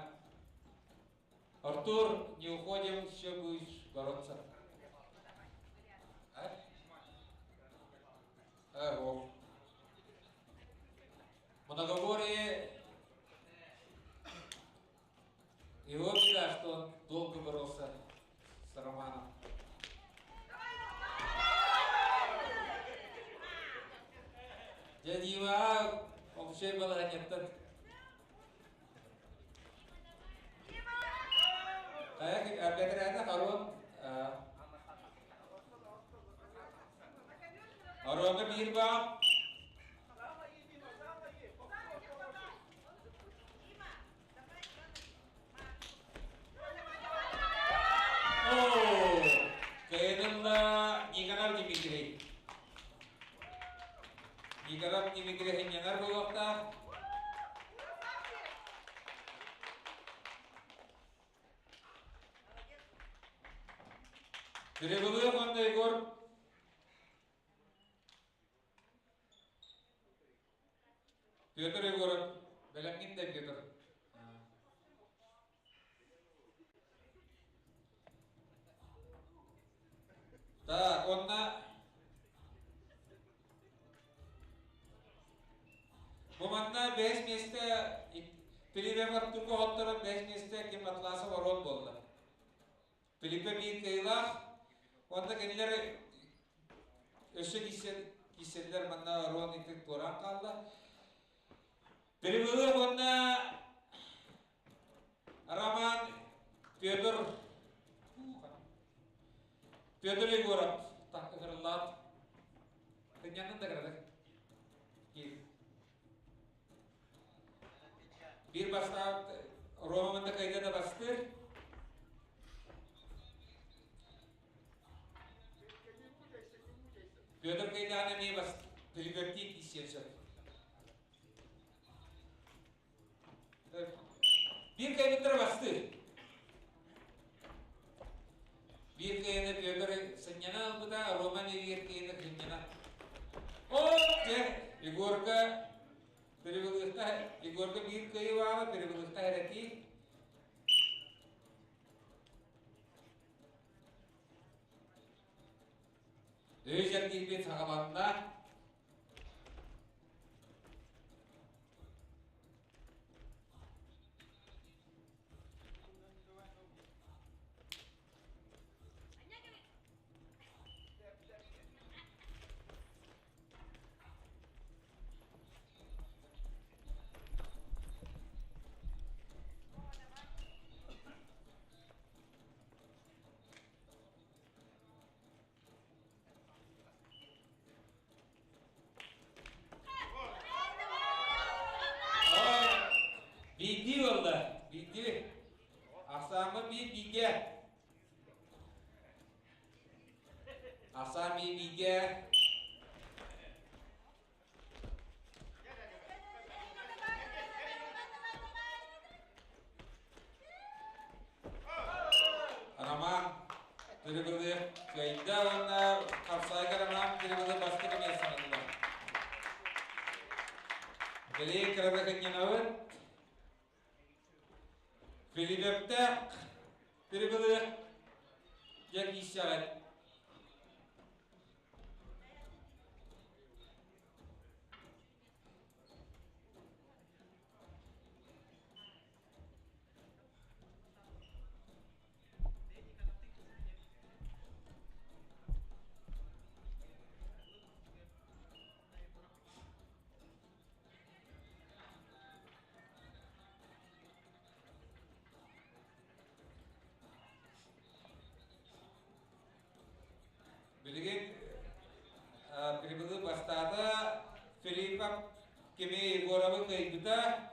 Артур, не уходим, все будешь бороться. А? А, о. Многоборье его беда, что он долго боролся с Романом. Дьэ, Дима, вообще балаһанньаттан. Хайа, бэтэрээнэ Харон Аронга биир баал. Оо, кыайынылла Николай Дмитрий. Николай Дмитрий хинньанар буолуохтаах. Перебылыах уонна Егор Петр Егоров, бэлэмҥин да Петр. Так, онно бу манна бэс миэстэ Пилипе Артурга хотторон бэс миэстэ ким Атласов Орон буолла. Пилипе биир кыайыылаах. Онно кинилэр өссө киирсэллэр манна Орон ити туораан хаалла. Перевелых уонна Роман Петр Петр Егоров такырыллаат Тынньаннын да кыратык киир. Биир бастаан Рома манна кыайда да бастыыр. Петр кыайдаҕына эмиэ бас Пилипевтиин киирсиэн сөп. Биир кыайбыттара бастыыр. Биир кыайыны Петр сынньана ылбыта, Роман биир кыайыны сынньана. О, дьэ, Егорка Перевылыхта, Егорга биир кыайыы баала, Перевылыхта эрэтии. Өй дьэргийбит саҕаланна. Бэлиэ кырабыкынньанабыт. Филиппээх Прибылых дьэ киирсэҕит. Билигин Прибылы бастаата Филиппов кими Егоровы кыайбыта.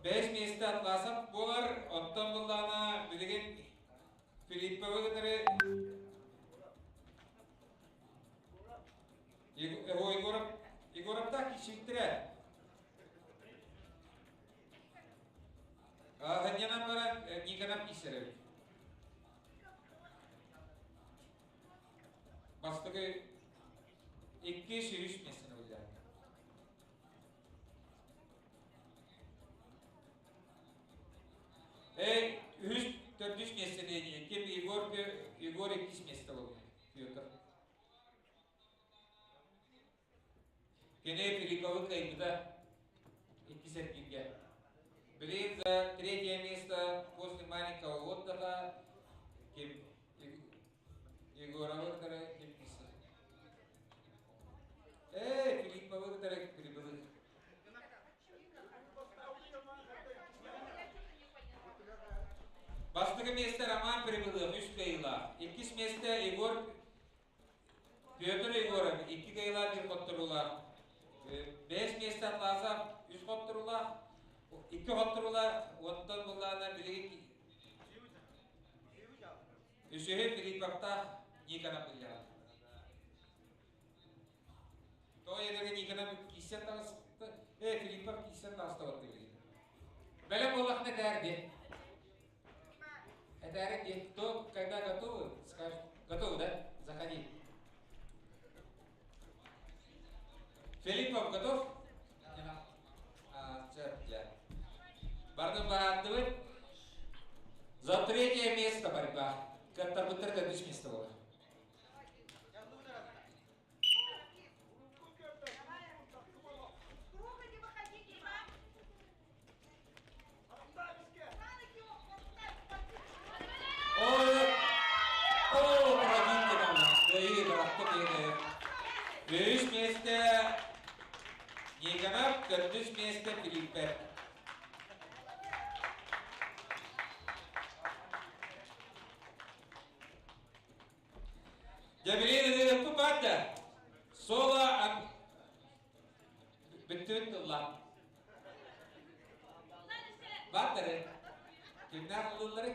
Бэс миэстэ Атласов буолар, оттон буллаҕына билигин Филипповы кытары Егоров Егоровтаах кичиктирэ. Ханньанан баран Никонов киирсэр эбит. Бастакы иккис үһүс миэстэни ылла. Эй, үһүс, төрдүс миэстэни ким Егор, Егор иккис миэстэ буолла. Петр. Кини Филипповы кыайбыта иккис эргииргэ. Билигин за третье место после маленького отдыха ким Егоровы кытары ким киирсэр? Эй, Филипповы кытары прибылых. Бастакы миэстэ Роман Прибылых, үс кыайыылаах. Иккис миэстэ Егор Петр Егоров, икки кыайыылаах, биир хотторуулаах. Бэс миэстэ Атласов, үс хотторуулаах, икки хотторуулаах, онтон буллаана билигин үсүһү Филипповтаах Никонов биллэҕэ. Тоҕо эдэргэ Никонов киирсэн таҕыста, э, Филиппов киирсэн таҕыста барда билигин. Бэлэм буоллахына этээр диэ. Этээрик диэ. Кто когда готовы, скажет. Готовы, да? Заходи. Филиппов готов? А, Бардым бааттыбыт. За третье место борьба. Кыаттарбыттар төрдүс место буолар. Үһүс миэстэ Никонов, төрдүс миэстэ Филиппер. Дьэбилиин ырыаппыт баар да, соло Бүттүбүт тылла. Бааттары. Кимнээх ыллыллары?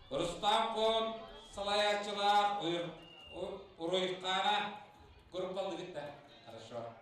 Рустам Кон салайааччылаах Уруйхана группалыгыт да. Хорошо.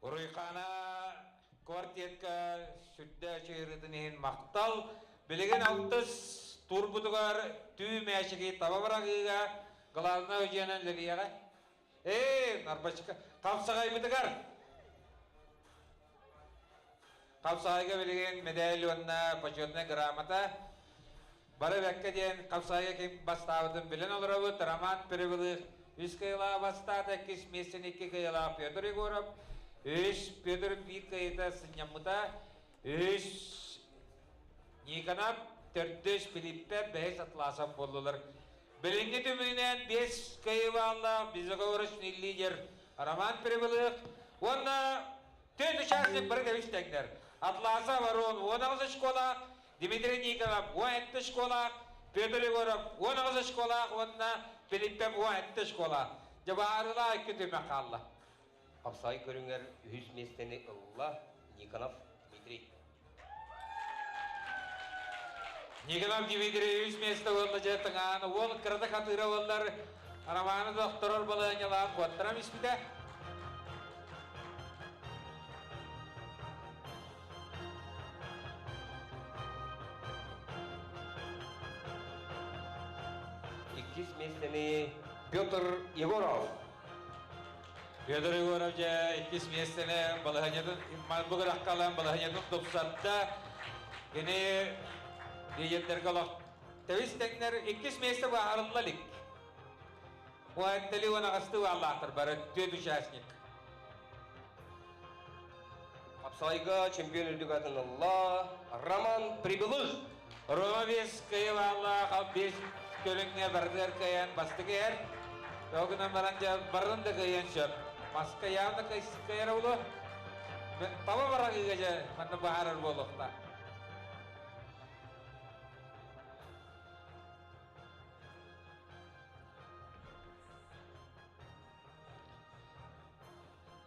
Уруйхана квартетка сүрдээх чыырытын иһин махтал. Билигин алтыс турбутугар түү мээчиги таба быраҕыыга главнай дьиэнэн үлэлиэҕэ. Ээ, нарбачка хапсаҕайбытыгар Хапсаҕайга билигин мэдээл уонна почетнай грамота бары бэккэ диэн хапсаҕайга ким бастаабытын билэн олоробут. Роман Перевылых үс кыайыылаах бастаата, иккис миэстэни икки кыайыылаах Петр Егоров, үс Петр биир кыайыыта сынньаммыта, үс Никонов, төрдүс Филиппев, бэһис Атласов буоллулар. Билиҥҥи түмүгүнэн биэс кыайыылаах безоговорочный лидер Роман Перевылых уонна Түөрт участник бары тэбис тэҥнэр. Атласов Арон 18 очколаах, Дмитрий Никонов 17 очколаах, Петр Егоров 18 очколаах уонна Филиппев 17 очколаах. Дьэ баарылаа икки түмэх хаалла. Хапсаҕай көрүҥэр үһүс миэстэни ылла Никонов Дмитрий. Никонов Дмитрий үс миэстэ уонна дьэ тыҥаан уол кырата хатыыра уоллар Романы докторор балаһыанньалаах куоттаран испитэ. Иккис миэстэни Петр Егоров. Петр Егоров дьэ иккис миэстэни балаһыанньатын бу гырахха балаһыанньатын тупсарда. Кини лидердэргэ олох тэбис тэҥнэр иккис миэстэ баһарылла илик. Уһаттали уон аҕасты бааллаахтар бары түөрт участник. Хапсаҕайга чемпион үрдүк атын ылла Роман Прибылых. Рома бес кыайылааллаах бес көрүҥҥэ барытыгар кыайан бастакы иһэр. Ол гынан баран дьэ барын да кыайан сөп. Маска явно кыайара буолуо. Таба барарыыга дьэ манна баһаарар буолуохтаах.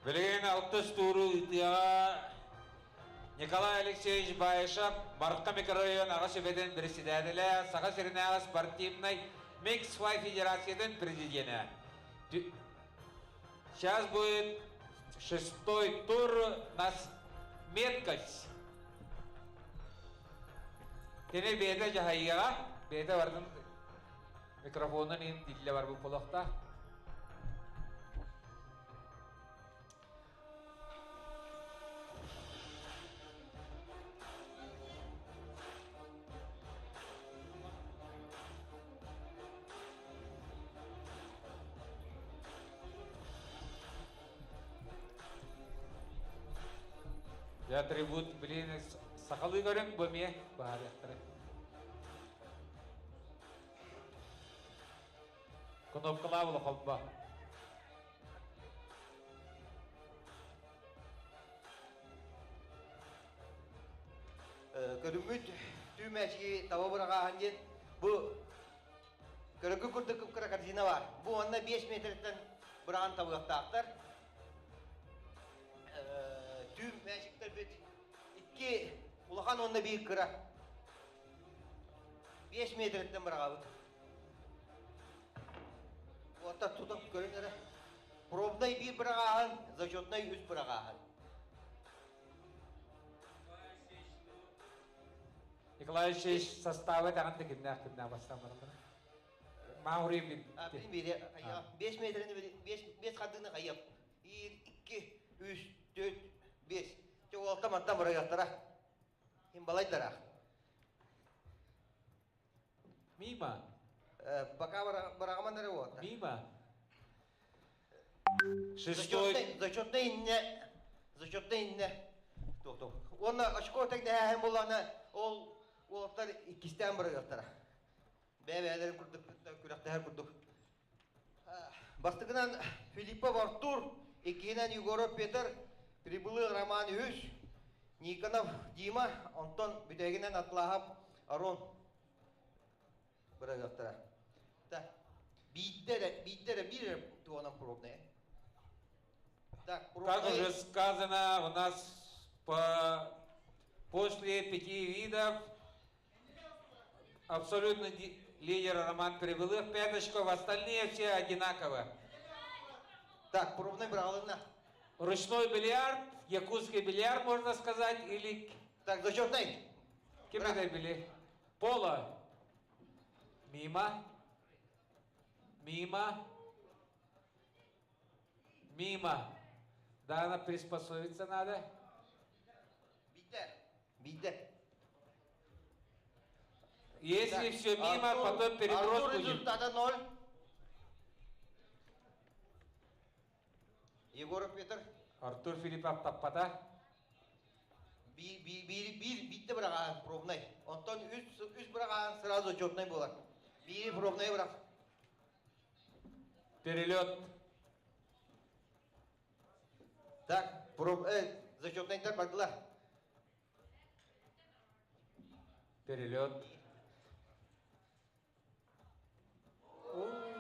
Билигин алтыс тууру ыытыаҕа Николай Алексеевич Баишев, Марха микрорайон аҕа сүбэтин председателэ, Саха сиринээҕи спортивнай Микс-Фай Федерациятын президенэ. Сейчас будет шестой тур на меткость. Кини бэйэтэ дьаһайыаҕа, бэйэтэ бардын микрофонун иһин диллэ барбыт буолуохтаах. Атрибут, блин, сахалыы көрүҥ бу эмиэ баарыахтара. Кнопкалаах холбо. Көрүммүт түүмээчиги таба быраҕааһын диэн бу көрөгү курдук кыра корзина бар. Бу онно 5 метртэн быраҕан табыахтаахтар. Түүм мээчиктэрбит икки улахан уонна биир кыра. 5 метртэн быраҕабыт. Уота тутан көрүн эрэ. Пробнай биир быраҕааһын, зачетнай үс быраҕааһын. Николай Алексеевич состава даҕан да кимнээх кимнээх бастаан бараллара. Маури Бир бири хайа 5 метрини 5 5 хардыны хайап. 1 2 3 4 5. Те уолта мантан бырайаттара. Ким балайдара. Мимо. Пока бырагаман эрэ уота. Мимо. Шестой. Зачетный инне. Зачетный инне. Туох туох. Уонна очко тэҥнэһээһин буоллаҕына ол уолаттар иккистээн бырайыахтара. Бэйэ-бэйэлэрин курдук күрэхтэһэр курдук. Бастакынан Филиппов Артур, иккиһинэн Егоров Петр, Прибылых Роман үһүс, Никонов Дима, онтон бүтэһигинэн Атлаһов Арон бырайыактара. Да. Биирдэ эрэ, биирдэ эрэ биир эрэ туһанан пробная. Так, Как уже сказано, у нас по... после пяти видов абсолютный лидер Роман Прибылых, пять очков, остальные все одинаково. Так, пробный быралына. Ручной бильярд, якутский бильярд, можно сказать, или... Так, зачетный. Ким это били? Пола. Мимо. Мимо. Мимо. Да, она приспособиться надо. Биирдэ. Биирдэ. Если Так, все мимо, Артур, потом переброс Артур будет. Результата 0. Егоров Петр. Артур Филиппов таппата. Биир, биир, биир, биир, биирдэ быраҕаҕын пробнай. Онтон үс, үс быраҕаҕын сразу зачетнай буолар. Биири пробнай бырах. Перелет. Так, зачетнайдар бардылар. Перелет. Ой,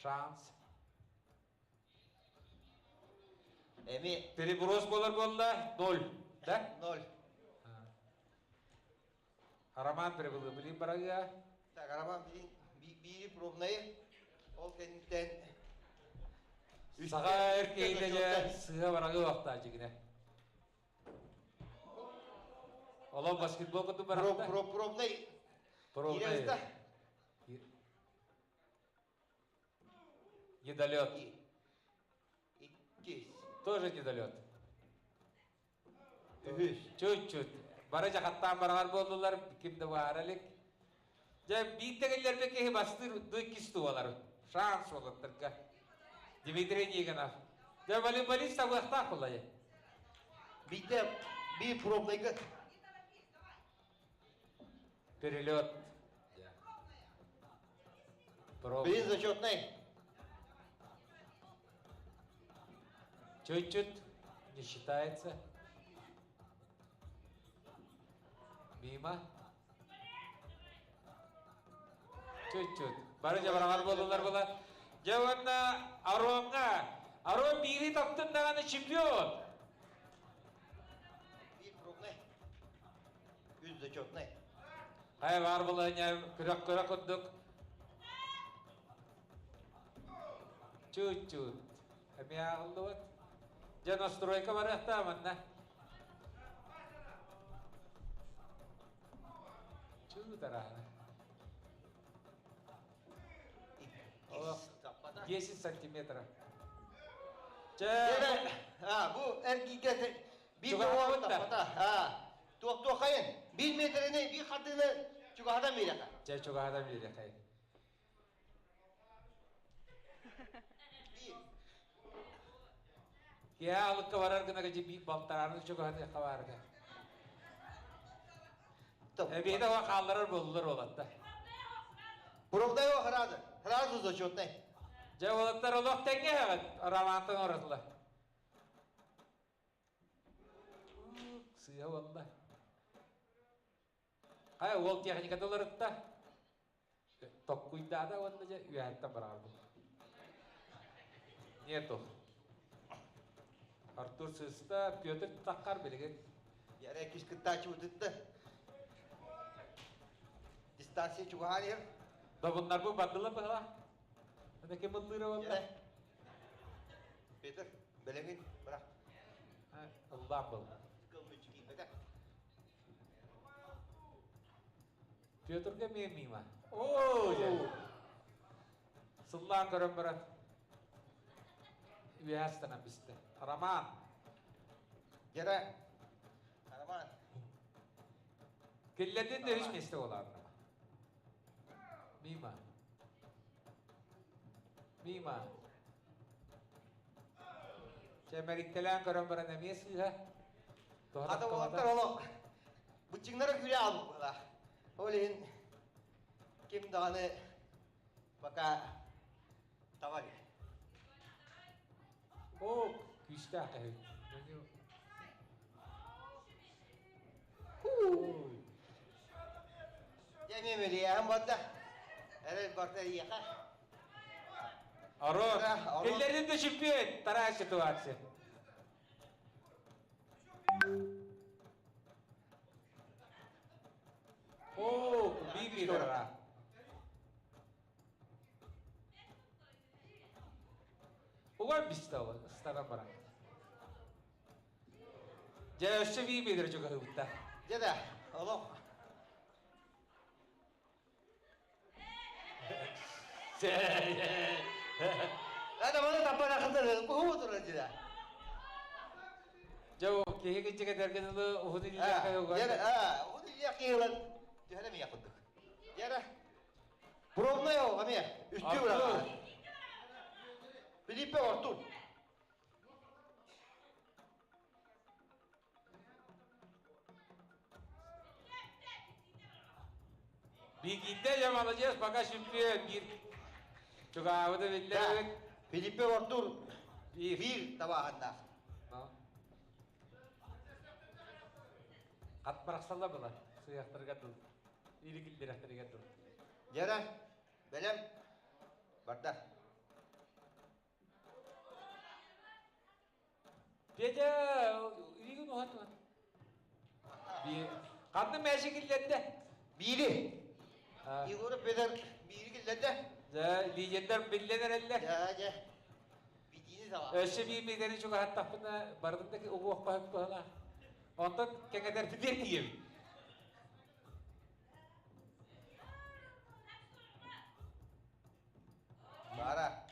шанс. Эми Переброс буолар буолла. Ноль. Да? 0. Роман прибыл. Блин, барага. Так, Роман билин биири пробнайы. Ол кэнниттэн Саха эр киһитэ дьэ сыһа барагы вахта дьигинэ. Олон баскетбол куту барахта. Пробнай. Пробнай. Киирэ Недолет. Иккис. Тоже недолет. Үһүс. Чуть-чуть. Бары жахаттаан бараҕар буоллулар, ким да баара илик. Дьэ, биирдэгиллэрбе киһи бастыыр ду иккис туолар. Шанс уолаттарга. Дмитрий Никонов. Дьэ, волейболист табыахтаах буолла дьэ. Биирдэ биир пробнайга. Перелет. Пробный. Билин зачетнай. Чуть-чуть не считается. Мимо. Чуть-чуть. Бары жабарагар болдулар була. Дьэ уонна Аронга. Арон биири таптын даҕаны чемпион. Биир пробнай. Үс зачетнай. Хайа бар була күрэх күрэх курдук. Чуть-чуть. Эмиэ ааҕыллыбат. Дьэ настройка барыахтаа манна. Чуу тараана. Иккис. Таппата. 10 сантиметров. Чэ, А, бу эргииргэ биир Чугаһаабыт да да. таппата. А, туох туохайын. Биир метрини, биир хардыыны чугаһатан биэрэхэ. Чэ, чугаһатан биэриэхэй. Биир. Киһи алыкка барар гына гыжы биир балтарааны чугаһатыахха баарга. Эбиэтэ оҕо хаалларар буоллулар уолаттар. Пробнай о сразу. Сразу зачетнай. Дьэ уолаттар олох тэҥҥэ эһэҕит Романтан оратыла. Сыыһа буолла. Хайа уол техниката уларытта. Токкуйдаата уонна дьэ үөһэттэн бараҕар Нету. Артур сыста, Петр таххар билигин. Яра иккис кыттааччы утутта. Дистанция чугаһаан иһэр. Добуннарбы бардылар быһыла. Ана ким ыллыыра буолла? Яра. Петр, бэлэмин бырах. Ыллаан был. Кылмычы киирбэтэ. Петрга эмиэ мимо. Оо, дьэ. Сыллаан көрөн баран. Үөһэ астанан бистэ. Роман. Яра. Роман. Киллэрдин да үс миэстэ буолаар. Мимо. Мимо. Чэ, мэриктэлээн көрөн баран эмиэ сыыһа. Ата уолаттар олох быччыҥнара күрэ албыт быһыылаах. Ол иһин ким даҕаны пока таба илик. О, күүстээх киһи. Дьэ эмиэ мэлийээһин барда. Эрэл барда эйиэхэ. Арон, Арон. киллэрдин да чемпион. Вторая ситуация. О, биир биир Уган бистэ ол, ыстаран баран. Дьэ, өссө бии биэдэр чугаһыыбыттар. Дьэ да, олох. Ата маны таппана кытары куһу турар дьэ. Дьэ, киһи киччигэ дэрген ылы уһун илиилээх Дьэ, уһун илиилээх киһи ылан түһэрэ мия курдук. Дьэ, пробная ол эмиэ үстүү быраҕа. Филиппе Артур. Бигидде я молодец, пока чемпион бир. Чугаабыты биллэр. Филиппе Артур биир табааһыннаах. Хат барахсалла была. Сыяхтарга дыл. Иликиллерехтерге дыл. Дьэрэ, бэлэм барда. Петя, илигин уһатма. Ханны мәші киллерде? Биири. Егоров Петр биири киллерде. Дьэ, лидердер биллен эрэллэр. Дьэ, дьэ. Битиини саба. Өссө биир миэтэни чугаһаттахпына, бардым да угуохха сөп быһалаах. Онтон кэҥэтэрбитигэр тиийэбит. Бара.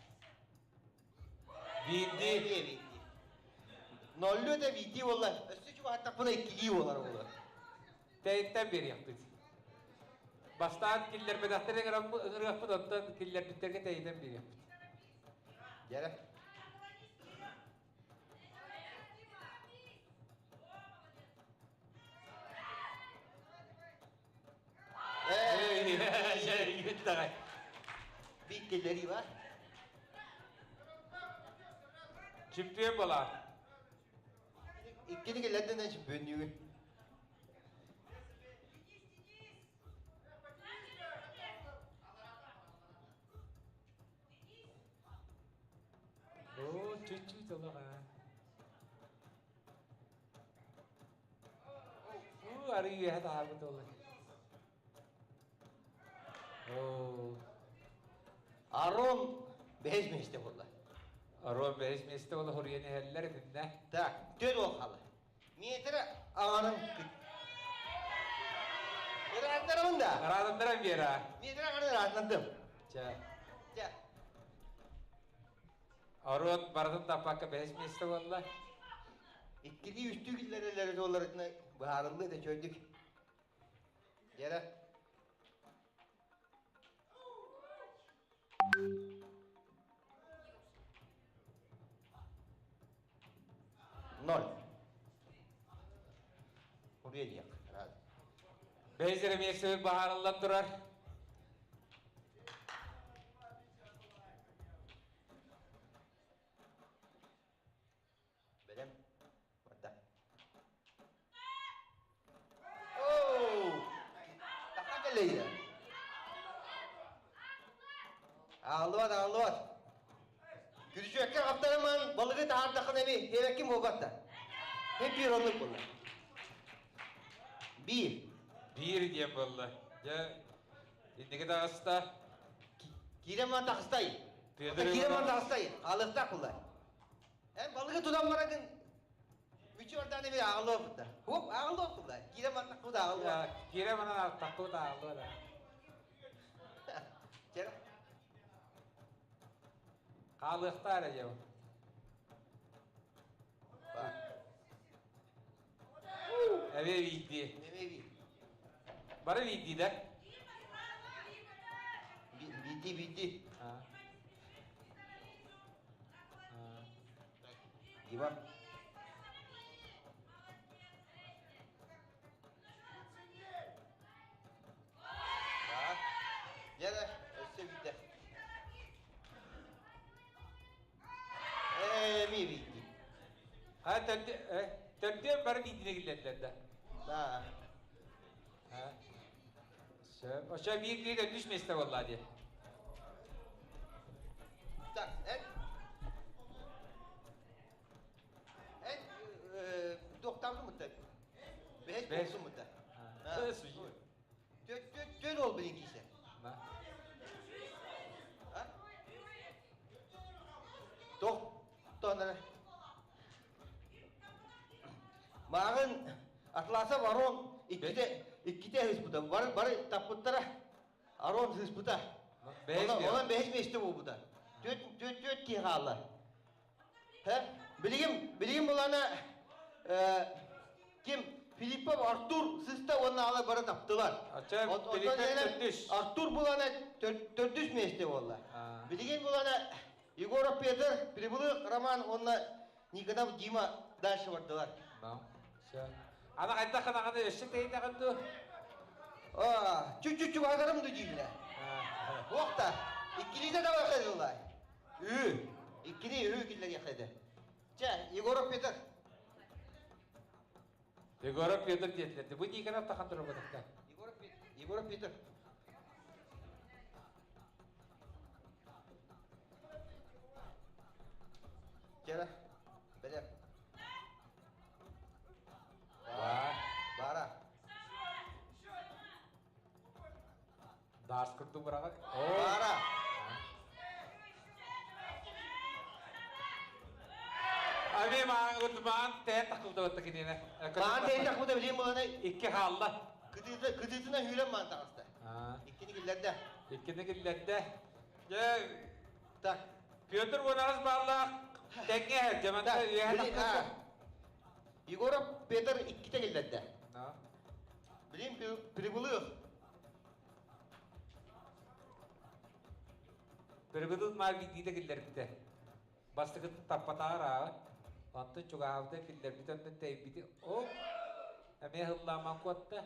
Биирдии. Биирдии. Ноллу да биирдии буолла. Өссө чугаһаттахпына иккилии буолар буолар. Тэйиттэн биэриэхпит. Бастаан киллэрбэтэхтэр ыҥырыахпыт, оттон киллэрбиттэргэ тэйитэн биэриэхпит. Дьэрэ. Биир киллэрии бар. Чемпион буолар. Иккини киллэрдин чемпионнүүгүн. Оо, чуть-чуть олох аа. Уу, арыы үөһэ таһаарбыт буолла. Оо. Арон бэһис миэстэ буолла. Арон бэһис миэстэ буолла хоруйан иһэллэр итиннэ. Так, түөрт уол хаалла. Метр аҥарын Ыраатынарабын да? Ыраатыннаран биэрэ. Метр аҥарын ыраатынардым. Чэ. Чэ. Арон барытын таппакка бэһис миэстэ буолла. Иккилии үстүү киллэрэллэрэ туолларытына быһаарыллыы да чөйдүк. Дьэрэ. Ноль. Уруй диэх. Бэйс эрэ миэстэбит баһаарыллан турар. Бэлэм. Барда. Оу! Таха кэлэйэ. Ааллыбат, ааллыбат. Күрүчүөккэ хаптарыман балыгы таһаардаххына эми диэбэккин буолбат да. Хеп биир оннук буолла. Биир. Биир диэн буолла. Дьэ, инники таҕыста. Киирэн ман таҕыстай. Киирэн ман таҕыстай. Хаалыахтаах буолла. Эн балыгы тутан барагын мүчү бардаан эми ааҕыллыа бутта. Хоп, ааҕыллыа буолла. Киирэн ман таххыбыт ааҕыллыа. Киирэн манан таххыбыт ааҕыллыа да. Чэ. Хаалыахтаа эрэ дьэ. Эбиэ биирдии. Эбиэ биир. Бары биирдии да? Биирдии, биирдии. Дима. Дьэ, өссө биирдэ. Ээ, эмиэ биирдии. Ha, төрдүөн бары биирдине киллэрдилэр да. Да. Сөп. Очо биир биир үс месте буолла дии. Так, эн эн туохтаабытын мутта. Бэһис буолсун мутта. Түөт ол билин кисе. Тох тонара. Мааҕын Атласов Арон иккитэ иккитэ ыспыта. Бары бары таппыттара. Арон сыыспыта. Онон бэһис миэстэ буолбута. Түөрт түөрт түөрт киһи хаалла. Билигин билигин булана ким Филиппов Артур сыста уонна ала бары таптылар. Артур булана төрдүс миэстэ буолла. Билигин булана Егоров Петр, Прибылых Роман уонна Никонов Дима дальше бардылар. Ана хайдах ханаҕаны өссө тэйдэҕин дуу? Чуть-чуть чугаһатарым дуу дииллэр. Уохта, иккилиитэ давай хайдыллай. Ү, иккини ү киллэриэххэ Чэ, Егоров Петр. Егоров Петр диэтилэр. Бу Никонов тахан турабатахта. Егоров Петр. Егоров Петр. Чэ, бэлэм. Бара. Даас курдук быраҕар. Бара. Ами маан тээн тахылдыбатта кинине. Маан тээн тахылда билим буланы икки хаалла. Кытыыты кытыытына сүүрэн маан таҕыста. Иккини киллэрдэ. Иккини киллэрдэ. Дьэ так Петр уонаҕас бааллаах тэҥҥэ дьаманта үөһэ тахсыбыта. Егоров Петр иккитэ киллэрдэ. Билим Прибылых. Прибылых маар биирдиитэ киллэрбитэ. Бастакытын таппатаҕар ааҕа. Онтон чугаһаабыта киллэрбитэ, онтон тэйбити. О, эмиэ һыллааман куотта.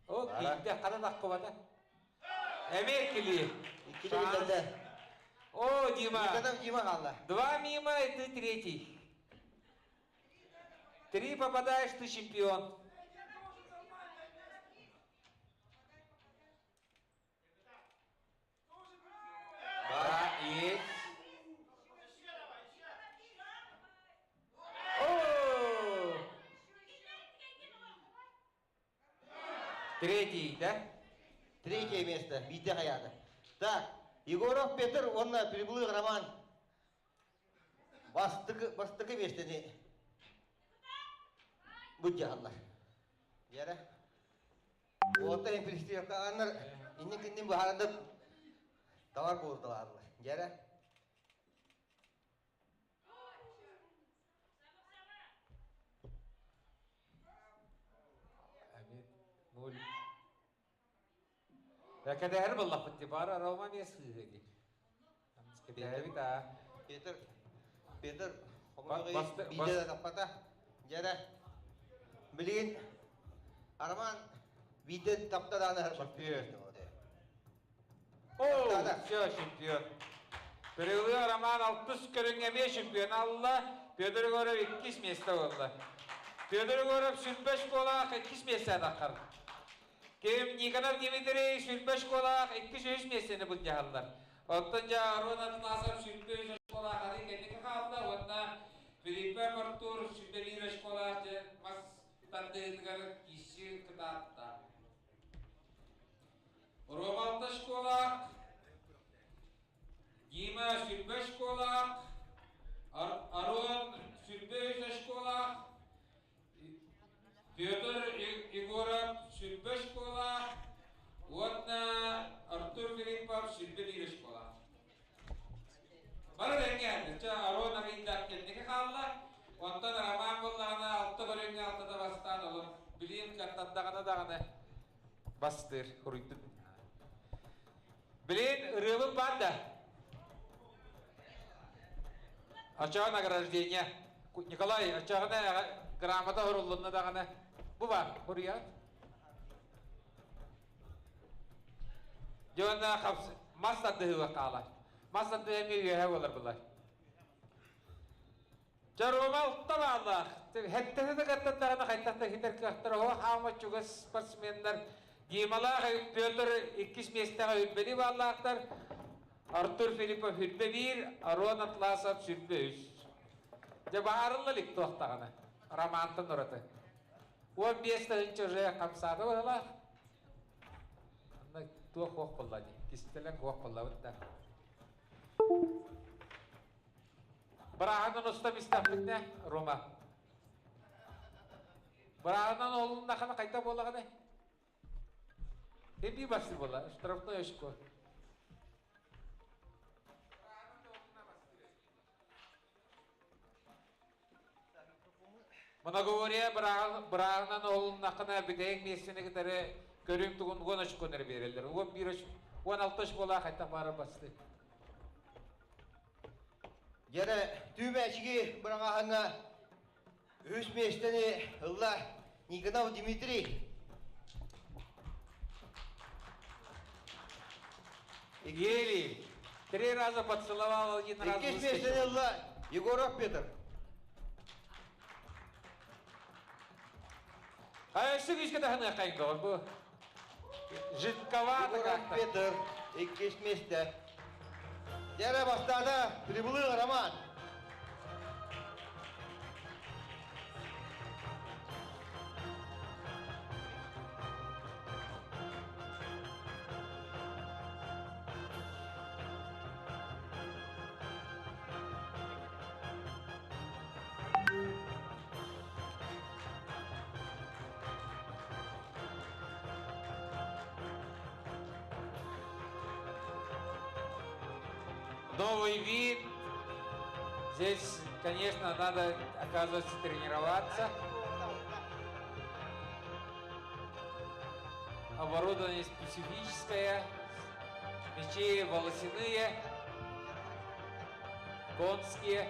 О, киирдэ, хата таххыбата. Эмиэ иккилии. Иккилии киллэрдэ. О, Дима. Никонов Дима хаалла. Два мимо, и ты третий. Три попадаешь, ты чемпион. Да, есть. О! Третий, да? Третье место. Биирдэ хайаата. Так, Егоров Петр уонна Прибылых Роман бастакы бастакы миэстэни былдьаһаллар. Дьэрэ. Уота импристиэкка аннар иннин-киннин быһааранда товар буолуталааллар. Дьэрэ. Ноль. Кэтэһэр буоллахпыт дии, бары Рома эмиэ сыыһа дии. Кэтэһэбит аа. Петр, Петр, биирдэ да таппата. Дьэрэ, билигин Роман биирдэ тапта даҕаны Чемпион. О, все, чемпион. Кырылыы Роман алтыс көрүҥ эмиэ чемпион алла. Петр Егоров иккис миэстэ буолла. Петр Егоров сүрбэ школаах иккис миэстэ атаххар. Ким Никонов Дмитрий сүрбэ школаах иккис үһүс миэстэни былдьаһаллар. Оттон дьэ Арон Атласов сүрбэ үс школаах ары кэнники хаалла уонна Филиппе Артур сүрбэ биир школаах дьэ мас тардыһыытыгар киирсии кытаатта. Ромалта школаах, Дима сүрбэ школаах, Арон сүрбэ үс школаах, Петр Егоров сүрбэ школаах уонна Артур Филиппов сүрбэ биир школаах. Бары тэҥҥэ, чэ Арон арыйдаах кэнники хаалла, онтон Роман буоллаҕына алта көрүҥҥэ алтата бастаан олор билиэн кыаттардаҕына даҕаны бастыыр хуруйдун. Билин ырыабыт баар да? Оччоҕо награждение. Николай, оччоҕуна грамота оһоруллунна даҕаны. Бу баар, хуруйаат. Дьонна мас тардыһыыга хаалар. Мас тардыһыы эмиэ үөһэ буолар булар. Чоруома алта бааллаах. Хэттэни да каттаттаҕына хайтах да хитэр кыахтара оһо хаама чугас спортсменнар Дималаах Петр иккис миэстэҕэ үрбэли бааллаахтар. Артур Филиппов үрбэ биир, Арон Атласов сүрбэ үс. Дьэ баарылла илик туохтаҕына. Романтан ураты. 15 тыһыынча уже хамсаата быһылаах. Анна туох хуох буолла дии. Кистэлэҥ хуох буоллабыт да. Бырааһынан устам истэхпитинэ, Рома. Бырааһынан олуннахына хайда буолаҕыный? Эбии бастыр буола, штрафной очко. Многоборье бырааһынан олуннахына бүтэһик миэстэни кытары көрүҥ тугун уон очкону эрэ биэрэллэр. Уон биир уон алта очколаах хайдах баара басты. Дьэрэ түүмээчиги быраҕааһыҥҥа үһүс миэстэни ылла Никонов Дмитрий. Гелий. Три раза поцеловал, один раз Иккис миэстэни ылла Егоров Петр. А өссө күүскэ таһыныаххайын доҕор бу. Жидковато Егоров как-то. Петр иккис миэстэ. Дьэрэ бастаата Прибылых Роман. Новый вид. Здесь, конечно, надо, оказывается, тренироваться. Оборудование специфическое. Мечи волосяные, конские.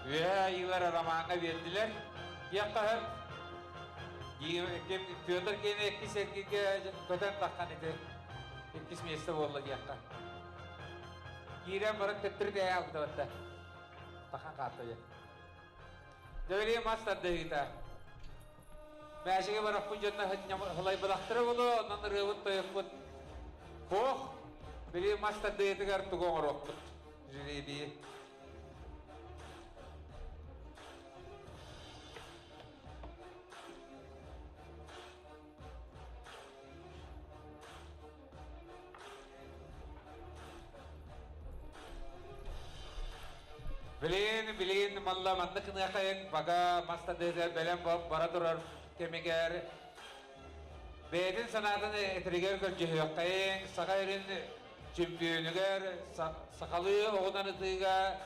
Үөһэ айыылар Ромаҥҥа биэрдилэр. Диэххэ Петр киэнэ иккис эргииргэ көтөн таххан ити иккис миэстэ буолла диэххэ. Киирэн баран төттөрү тэйэ хаалбыта Тахан хаатта дьэ. Дьэ мас тардыһыыта. Мээчиги барахпыт дьонно хылайбатахтара буолуо, онон ырыабыт тойукпут Ох, били мас тардыһыытыгар тугу оҥоруохпут? Жребийи. Билин, билин, малла маннык ыныахайын бага мас тардыһыытыгар бэлэм бара турар кэмигэр Бэйэтин санаатын этэригэр көрдьөһүөххэйиҥ, саха эрин чөмпүйүөнүгэр, сахалыы оҕунан ытыыга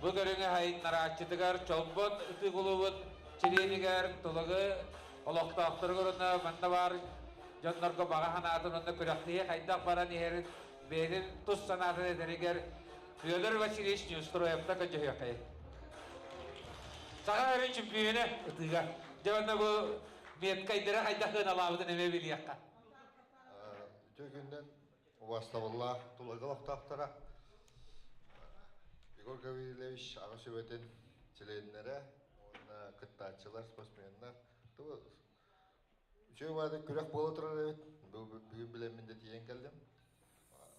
бу көрүҥү хайыннарааччытыгар Чолбон ытыы кулуубун чилиэнигэр Тулагы олохтоохторугар уонна манна баар дьоннорго баҕа санаатын уонна күрэхтэһии хайдах баран иһэрин бэйэтин тус санаатын этэригэр Федор Васильевич Неустроевка көрдьөһүөххэйиҥ. Саха эрин чөмпүйүөнэ ытыыга. Дьэ уонна бу Меткайдара хайдах ыаналаабытын эмиэ билиэххэ. Үтүө күнүнэн убаастабыллаах Тулагы олохтоохторо Егор Гаврильевич аҕа сүбэтин чилиэннэрэ уонна кыттааччылар, спортсменнар. Үчүгэй баҕайытык күрэх буола турар эбит. Бүгүн билэммин да тиийэн кэллим.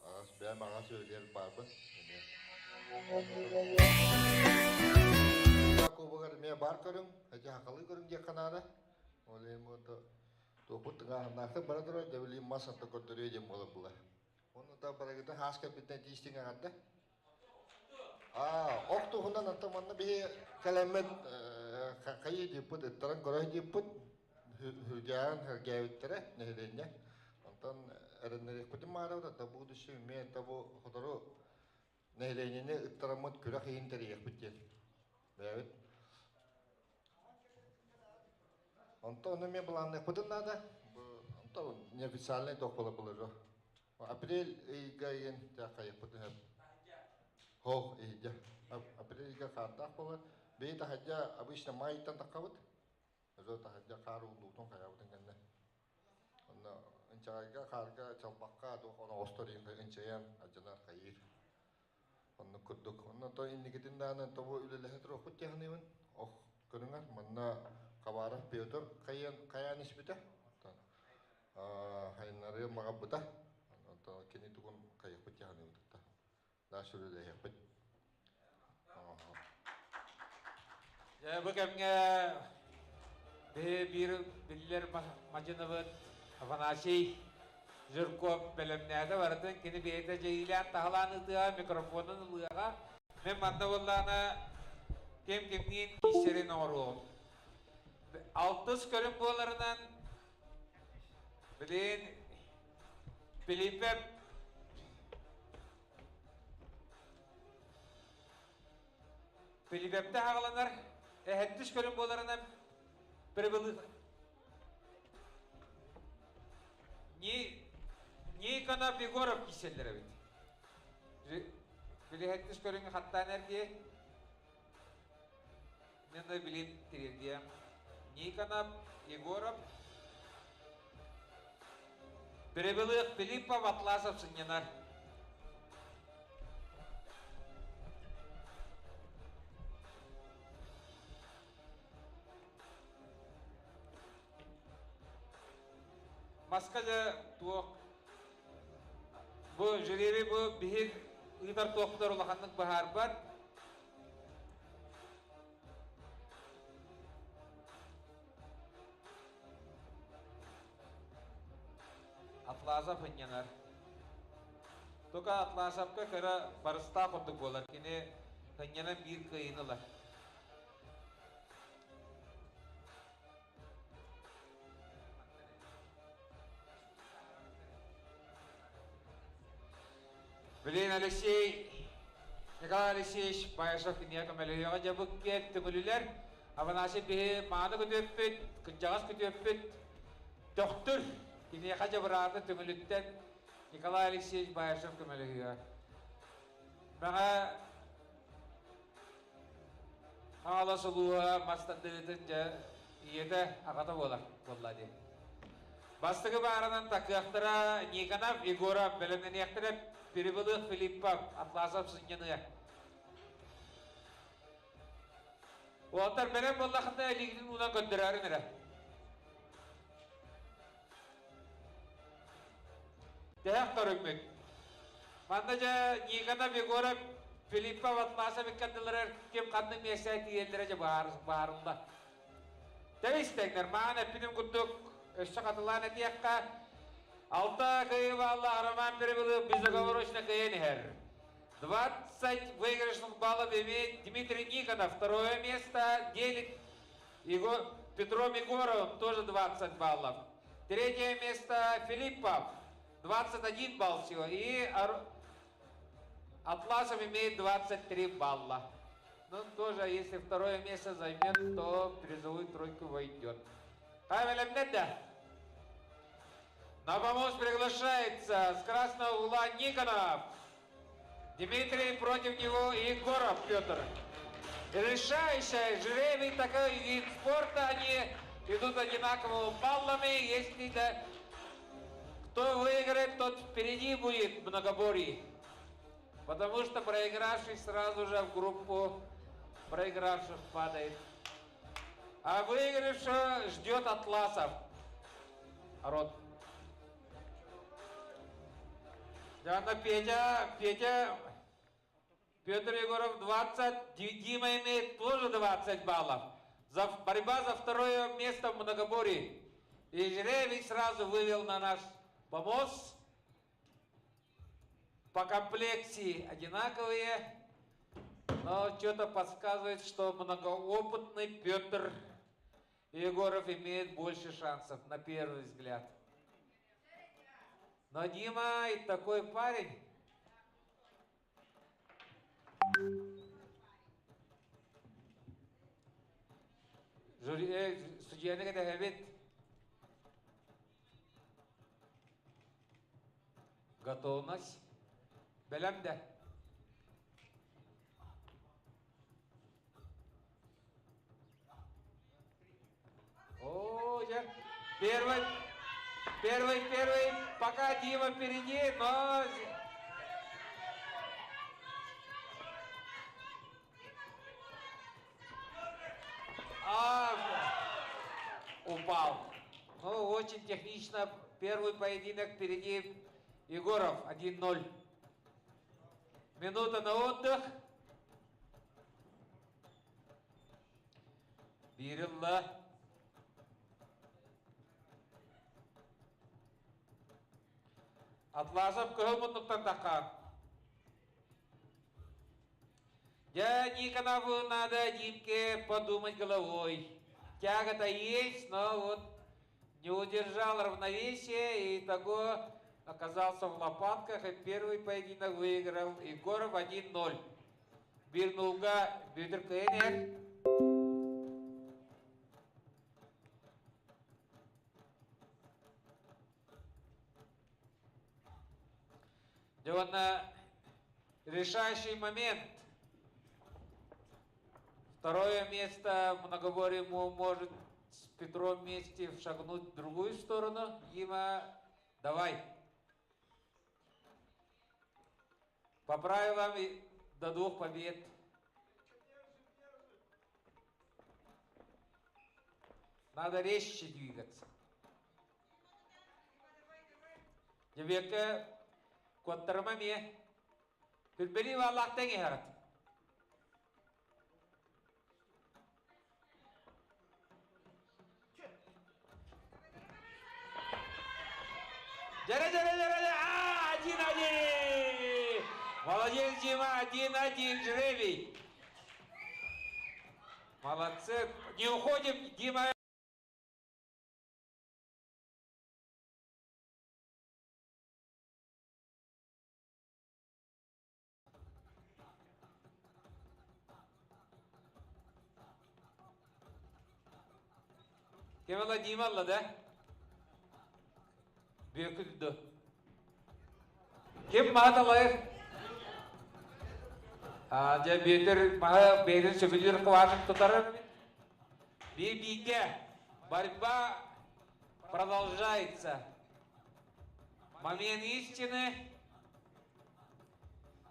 Аҕас бэйэм аҕа сүбэтигэр баарбын. Кубогар эмиэ баар көрүҥ, эти хахалыы көрүҥ диэххэ наада. Ол иһин туохпут тыҥааһыннаахтык бара турар, да билигин мас атта көрдөрүө диэн буолар була. Уонна да барыгытын хаас кэлбитинэн тиистиҥ эҕэрдэ. Аа, ох туһунан антон манна биһи кэлэммит хайыы диэппит, ыттаран көрө диэппит, үргээн үргээбиттэрэ нэһилиэнньэ. Онтон эрэннэриэхпитин баарабыт, это будущее эмиэ это бу сотору нэһилиэнньэни ыттараммыт күрэх иһин тэрийиэхпит диэн. Бэйэбит. Онтон ону эмиэ былаанныахпытын наада. Онтон неофициальный туох буолар былыргы. Апрель ыйга ыйын хайыппытын сөп. Хоох иһдьэ. Апрель ыйга хаардаах буолар. Бэйи таһырдьа обычно майтан таххабыт. Өзө таһырдьа хаар ууллуутун хайабытын кэннэ. Онно ынчаҕайга хаарга чалбахха туох оноҕостор ынчайан алдьанар хайыыр. Оннук курдук. Онно то инникитин даҕаны тобу үлэлэһэ туруохпут дии Ох көрүҥэр манна Хабаров Петр хайаан хайаан испитэ. Хайыннарыы маҕарбыта. Онтон кини тугун хайыахпыт дии саныыбыт Дальше үлэлэһиэхпит. Дьэ, бу кэмҥэ биһи биир биллэр мадьыныбыт Афанасий. Жирков бэлэмнээтэ барытын кини бэйэтэ дьайыылаан таһалаан ытыаҕа микрофонун ылыаҕа. Мен манна буоллаҕына ким кимниин киирсэрин оҥоруоҕум. Алтыс көрүҥ буоларынан билин Филиппев Филиппевтэ аҕаланар эһэттис көрүҥ буоларынан прибылы Никонов Егоров киирсэллэр эбит. Билиһэттис көрүҥү хаттаан эргиэ. Мен да билин тириэрдиэм. Никонов Егоров Перебылык Филиппов Атласов сынньанар. Маска дьэ туох бу жребий бу биһир ыытар туохтар улаханнык быһаарбат. Атласов ынньанар. Тука Атласовка кыра барыстаах курдук буолар. Кини ынньанан биир кыайыыны ылар. Блин, Алексей, Николай Алексеевич Баишев киниэхэ көмөлөһүөҕэ дьабык киэр түмүлүлэр. Афанасий биһи мааны күтүөппүт, кырдьаҕас күтүөппүт Төхтүр киниэхэ дьабырааты түмүлүттэн Николай Алексеевич Баишев көмөлөһүөҕэ. Мэҕэ Хаҥалас улууһа мас тардыытын дьэ ийэтэ аҕата буолар буолла дии. Бастакы баарынан такыахтара Никонов Егоров бэлэмнэниэхтэрэ Перебылых Филиппов Атласов сынньаныа. Уолаттар бэлэм буоллаххытына илиигитин уунан көрдөрөөрүн эрэ. Тэһэх көрүҥмүт. Манна дьэ Никонов Егоров Филиппов Атласов иккардыларыгар ким ханнык миэстэ тиийэллэрэ дьэ баарылла. Тэбис тэҥнэр, маан эппитим курдук өссө хатылаан этиэххэ, алта кыайыы бааллаах Роман Перебылых безоговорочно кыайан иһэр. 20 выигрышных баллов имеет Дмитрий Никонов. Второе место делит Егор, Петром Егоровым, тоже 20 баллов. Третье место Филиппов, 21 балл всего. И Атласов имеет 23 балла. Ну, тоже, если второе место займет, то в призовую тройку войдет. Павел да. На помост приглашается с красного угла Никонов. Дмитрий против него и Егоров Петр. Решающая жребий такой вид спорта, они идут одинаковыми баллами. Если да, кто выиграет, тот впереди будет в многоборье. Потому что проигравший сразу же в группу проигравших падает. А выигравшего ждет Атласов. Рот. Диана Петя, Петя, Петр Егоров 20, Дима имеет тоже 20 баллов. За, борьба за второе место в многоборье. И жребий сразу вывел на наш помост. По комплекции одинаковые, но что-то подсказывает, что многоопытный Петр Егоров имеет больше шансов на первый взгляд. Но Дима и такой парень. Судьяны кэтэһэбит. Готовность. Бэлэм да. О, я первый, первый, первый, пока Дима впереди, но А, упал. Ну, очень технично. Первый поединок впереди Егоров 1-0. Минута на отдых. Бирилла. Атласов кыһыл муннуктан таххан. Дьэ, Никонову надо Димке подумать головой. Тяга-то есть, но вот не удержал равновесие и того оказался в лопатках и первый поединок выиграл Егоров 1-0. Бирнулга Бүдір Кенер. Дьэ, решающий момент. Второе место в многоборье ему может с Петром вместе шагнуть в другую сторону. Дима, давай. По правилам до двух побед. Надо резче двигаться. Дебекке куоттарыма эмиэ. Түрбэли баалаахтан иһэҕит. Дьэрэ, дьэрэ, дьэрэ, дьэрэ, а, один-один! Молодец, Дима, один-один, жребий. Молодцы. Не уходим, Дима. Ким ыла Дима ылла да? Бүөкүл Ким маһа талайыр? Дьэ Бүөтүр маһы бэйэтин сөбүлүүр кылаанын тутарын. Биир-бииргэ борьба продолжается. Момент истины.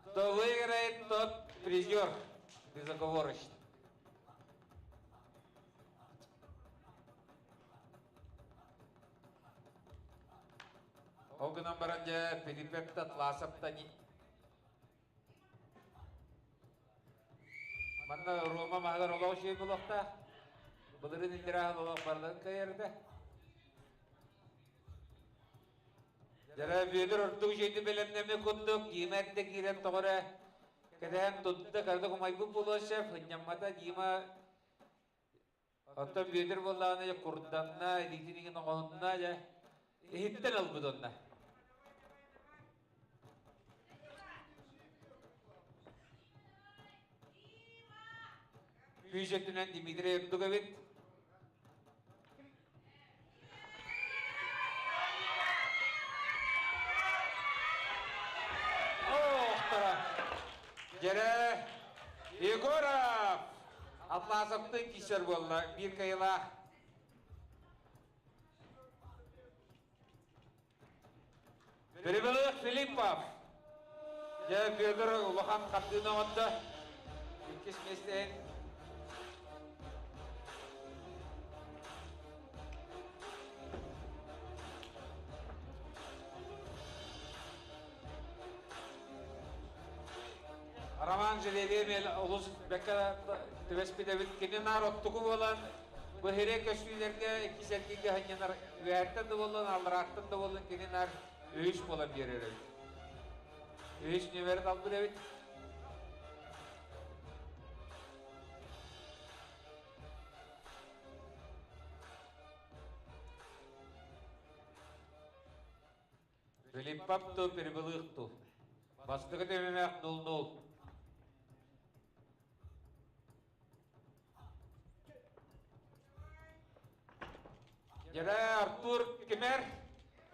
Кто выиграет, тот призер. Безоговорочно. Ол гынан баран дьэ Филиппев Атласов та Манна Рома маһыгар олох үчүгэй буолуохтаах. Былырыын иллэрээ олох барыларын кыайарда. Дьара Бүөтүр ордук үчүгэйдик бэлэмнэммит курдук, Дима эрдэ киирэн тоҕо эрэ кэтэһэн тутта, кыратык умайбыт буолуон сөп, ынньаммата Дима Оттон Бүөтүр буоллаҕына дьэ курданна, илиитин иҥин оҥоһунна дьэ иһиттэн ылбыт онно. Күүс өттүнэн Дмитрий ордук эбит. Охтара. Дьэрэ Егоров Атласовтыын киирсэр буолла. Биир кыайыылаах. Перевелых Филиппов. Дьэ, Федор улахан хардыыны оҥордо. Иккис миэстэһин Роман Желебиэмэл олус бэккэ түбэспит эбит. Кини наар оттуку буолан, бу хире көстүүлэргэ иккис эргииргэ ханньанар үөһэттэн да буоллун, алларааттан да буоллун кини наар үһүс буолан биэрэр эбит. Үһүс нүөмэрин албыт эбит. Филиппов ту, Перебылых ту. Бастакы түмүмэх 0-0. Дьэрэ Артур Кимер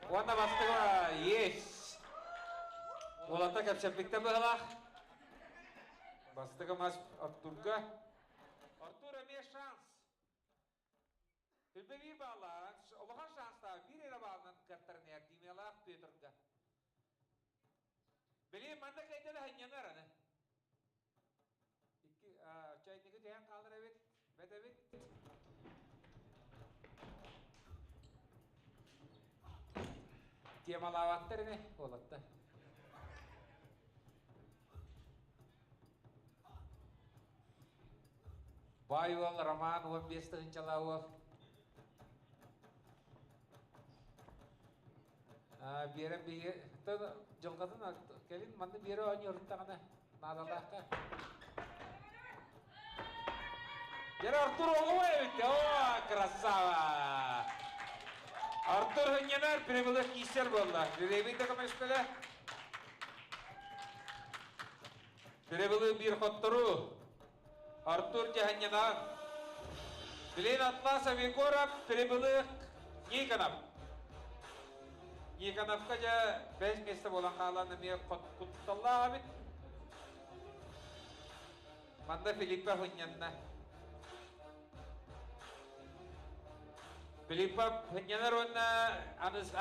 уонна бастакы есть. Уолата кэпсэппиттэ быһалаах. Бастакы мас Артурга. Артур эмиэ шанс. Түбэбии баалаах, улахан шанстаах биир эрэ баалынан кыаттарыныар Димелаах Петрга. Били манна кэйдэлэ ханньанар аны. Икки чайниги түһэн хаалар эбит, бэт эбит. Темалаабаттар ини, уолаттар. Баай уол Роман 15 тыһыынчалаах уол. Биэрэн биһи Оттон дьылҕатын кэлин манна биэрэ оонньуоруттаҕына наадалаахха. Дьэ Артур оҕо эбит. О, красава! Артур хынньанар прибылых кииссэр буолла. Жребий да көмөстөлө. Прибылы биир хоттору. Артур Дьаһанньанаан. Билин Атласов Егоров Прибылых Никонов. Никоновка дьэ бэс миэстэ буолан хаалан эмиэ кутталлаах эбит. Манна Филиппа хынньанна. Филиппа хынньанар уонна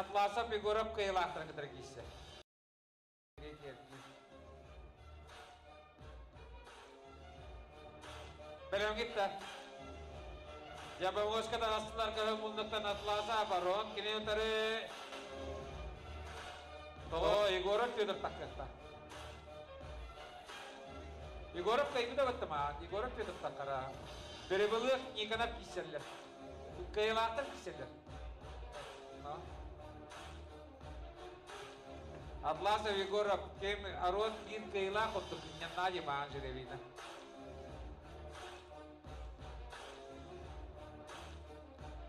Атласов Егоров кыайылаахтарын кытары киирсэр. Бэлэмҥит да? Дьабавоска таҕыстылар кыһыл муннуктан Атласа Барон кини утары Того Егоров Федор таххыахта. Егоров кыайбыта баттама. Егоров Федор таххара. Перебылыах Никонов кииссэллэр. Кыайылаахтар кииссэллэр. Атласов Егоров кем арон биир кыайылаах оттук Надя Маан Жеребина.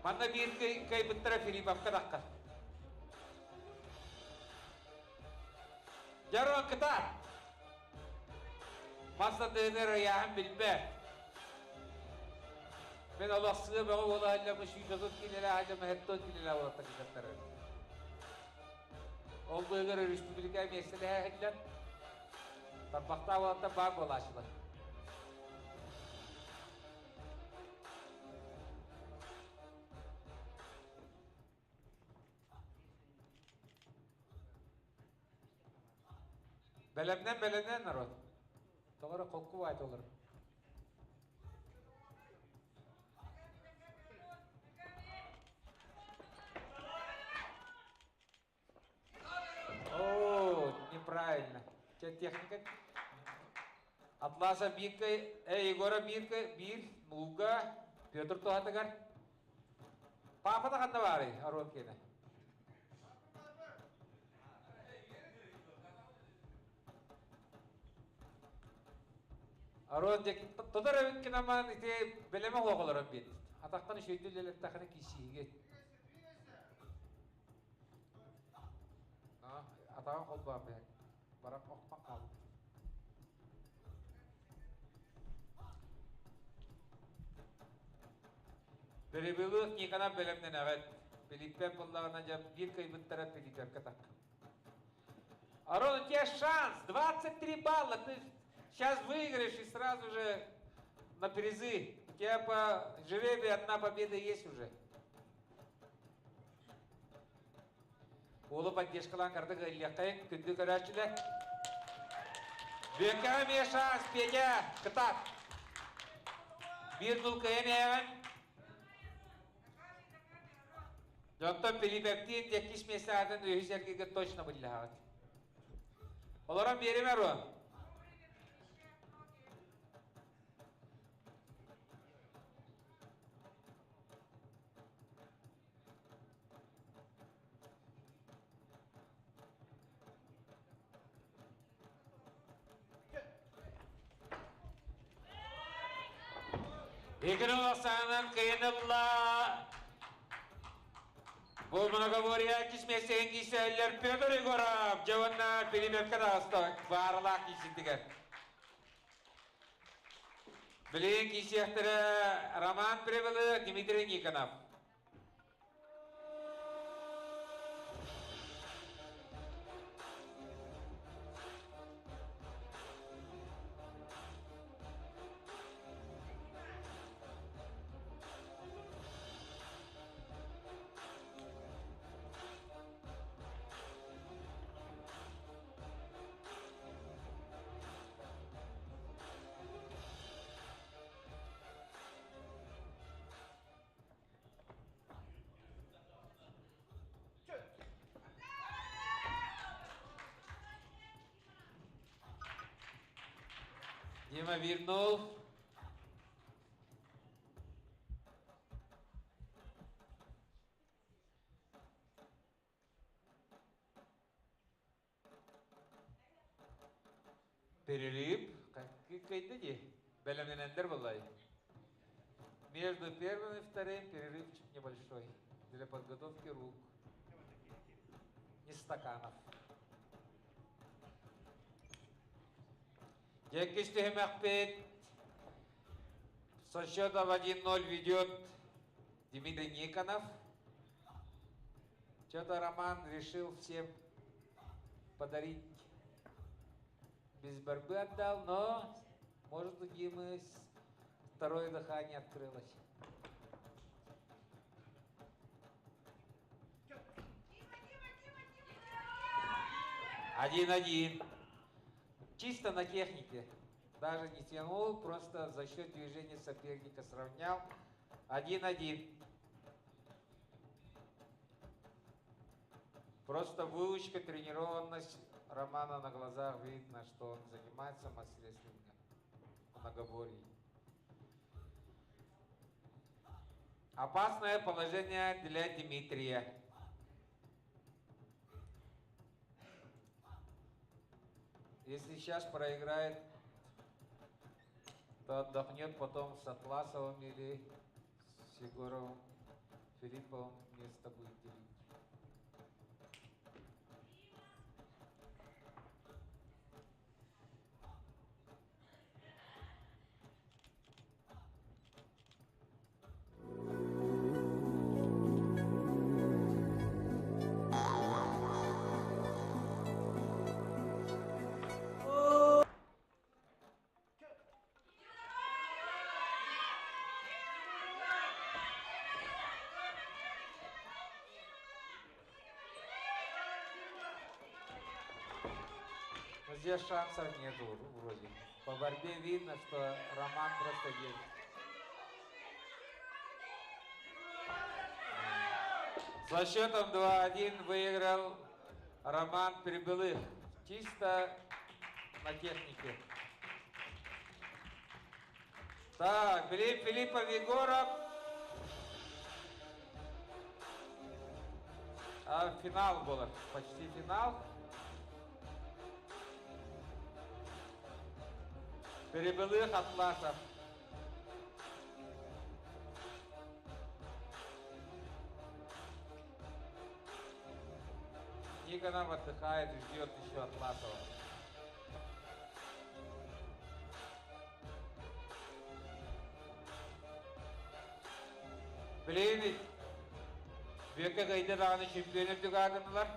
Манна биир кыайбыттара Филипповка тахха. Жарон кытаат! Мас тыынар ыйааһын билбэт. Мен олохсуга бөҕө буола сылдьаммын 130 киилэлээх сылдьаммын 74 киилэлээх уолаттар кытаттары. Ол быыһыгар өрөспүүбүлүкэ миэстэлэһэ иһиллэр. Тарбахтаах уолаттар баар буолааччылар. Бэлэмнэн бэлэмнэн народ. Тоҕо эрэ холку баайта олорор. О, неправильно. Че техника? Атласа биир Егора биир биир Мулга Петр туһатыгар. Папа да ханна баарый Арон киэнэ? Арон дьэ тотор эбиккин амаан ити бэлэмэ суох олорон биэрдит. Атахтан үчүгэйдик үлэлэттэххинэ киисиһигэ. Атаҕын холбоон бэйэҥ. Баран охтон хаалбыт. Перебылыах Никонов бэлэмнэнэҕит. Пилиппеп буллаҕына дьэ биир кыайбыттара Пилиппепкэ так. Арон, у тебя шанс! 23 балла! Ты сейчас выиграешь и сразу же на призы. У тебя по жребию одна победа есть уже. Уолу поддержкалаан кардык ыллыаххайын күндү көрөөччүлэр. Бүөккэҕэ эмиэ шанс, Петя, кытаат. Биир нул кыайан иһэҕин. Дьонтон Пилипевтиин иккис миэстэ аатын үһүс эргииргэ точно биллэһэҕит. Олорон биэримэ Рон. Игорь Лосанов кыйынылла. Бу многоборье кисмесен киселлер Петр Егоров, Джованна Филиппевка да баарылаах киситигер. Билигин киисиэхтэрэ Роман Прибылы, Дмитрий Никонов. Дима Вирнов. Перерыв. Кыйды ди. Бэлэмнэнэллэр буоллаҕа. Между первым и вторым перерывчик небольшой для подготовки рук. Не стаканов. Иккис түһүмэхпит со счетом 1-0 ведет Дмитрий Никонов. Что-то Роман решил всем подарить, без борьбы отдал, но может, у Димы второе дыхание открылось. 1-1. Чисто на технике. Даже не тянул, просто за счет движения соперника сравнял. 1-1. Просто выучка, тренированность Романа на глазах видно, что он занимается мас-рестлингом, многоборьем. Опасное положение для Дмитрия. Если сейчас проиграет, то отдохнет потом с Атласовым или с Егоровым Филипповым, место будет делить. Но здесь шансов нету вроде. По борьбе видно, что Роман просто держит. Со счетом 2-1 выиграл Роман Прибылых. Чисто на технике. Так, Филипп Филиппов Егоров. А, финал был, почти финал. Прибылых, Атласов. Никонов отдыхает и ждет еще Атласова. Билигин Бүөккэ кыайда даҕаны чемпион үрдүк аатырдылар.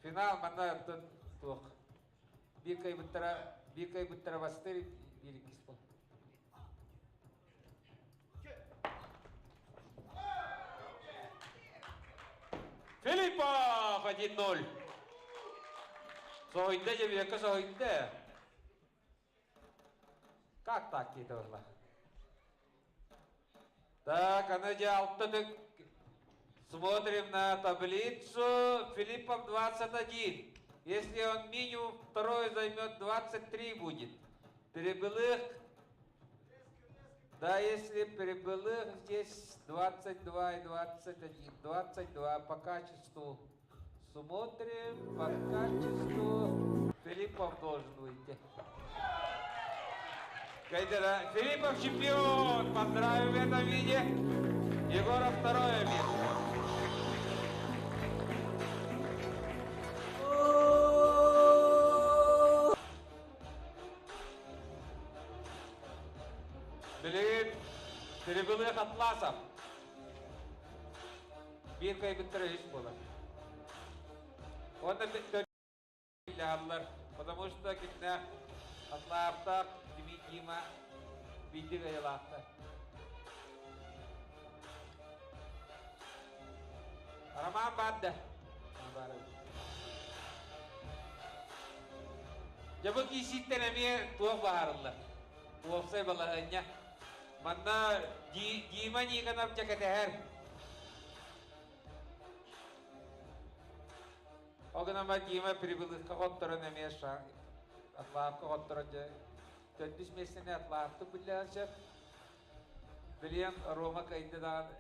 Финал манна оттон туох биир кыайбыттара биир кыайбыттара бастыыр биир иккис буол. Филиппов 1-0. Соһуйда дьэ Бүөккэ соһуйда. Как так диэтэ буолла. Так, аны дьэ алта түк смотрим на таблицу. Филиппов 21. Если он минимум второй займет, 23 будет. Перебылых да, если Прибылых здесь 22 и 21. 22 по качеству. Смотрим по качеству. Филиппов должен выйти. Кайдера. Филиппов чемпион! Поздравим в этом виде. Егоров второе место. Билигин Прибылых Атласов. Биир кыайбыттара үс буолар. Уонна лааллар, потому что кимнээх Атлаевтаах Дмитрий Дима биирдик айылаахтар. Роман баатда. Дьэ бу кииситтэн эмиэ туох баһаарыллар? Уопсай балаһыанньа. Манна Дима Никонов дьэ кэтэһэр. Ол гынан баран Дима Прибылыхха хотторон эмиэ Атлаевка хотторон дьэ төрдүс миэстэни Атлаевтык биллээн сөп. Билиэн Рома кыайда даҕаны.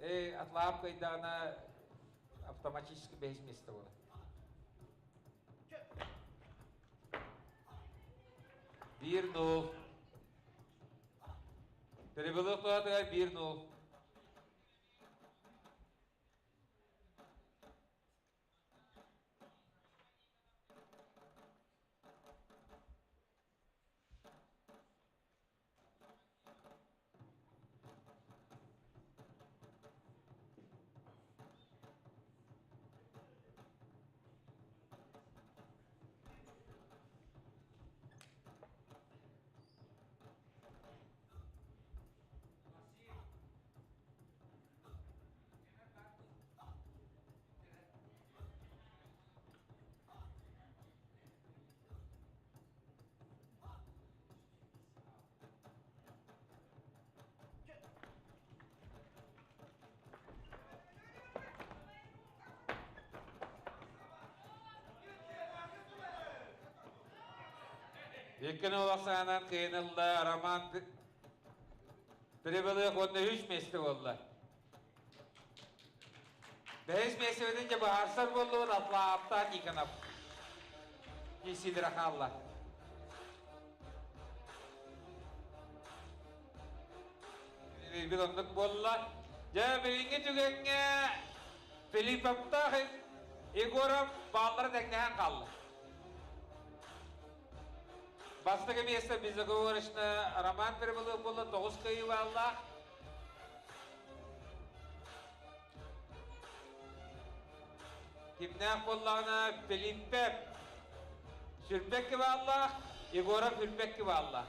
Э, Атлаап кыйдаҕына автоматически бэһис место буолар. 1-0. Перебылык туһатыгар 1-0. Иккини улахсаанан кыйынылла Роман Прибылых уонна үс миэстэ буолла. Бэһис миэстэбитин дьэ быһаарсар буоллубут Атлааптаах Никонов. Киисилэрэ хаалла. Бил оннук буолла. Дьэ, билиҥҥи түгэҥҥэ Филипповтаах Егоров бааллара тэҥнэһэн хаалла. Бастакы миэстэ безоговорочно Роман Прибылых буолла, тоҕус кыайыы бааллаах. Кимнээх буоллаҕына Филиппев сүрбэкки бааллаах, Егоров үрбэкки бааллаах.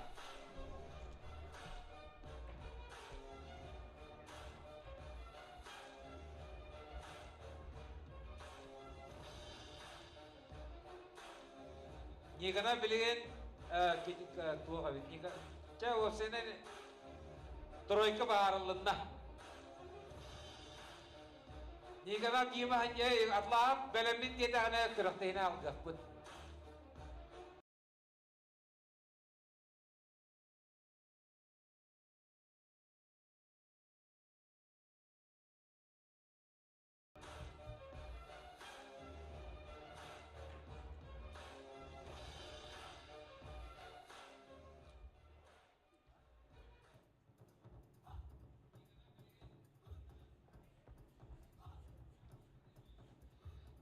Никона билигин туох эбит Ника чэ уопсайынан тройка баарыллынна. Николай Дима Атлаап бэлэммит диэтэҕинэ күрэхтэһиини алгыахпыт.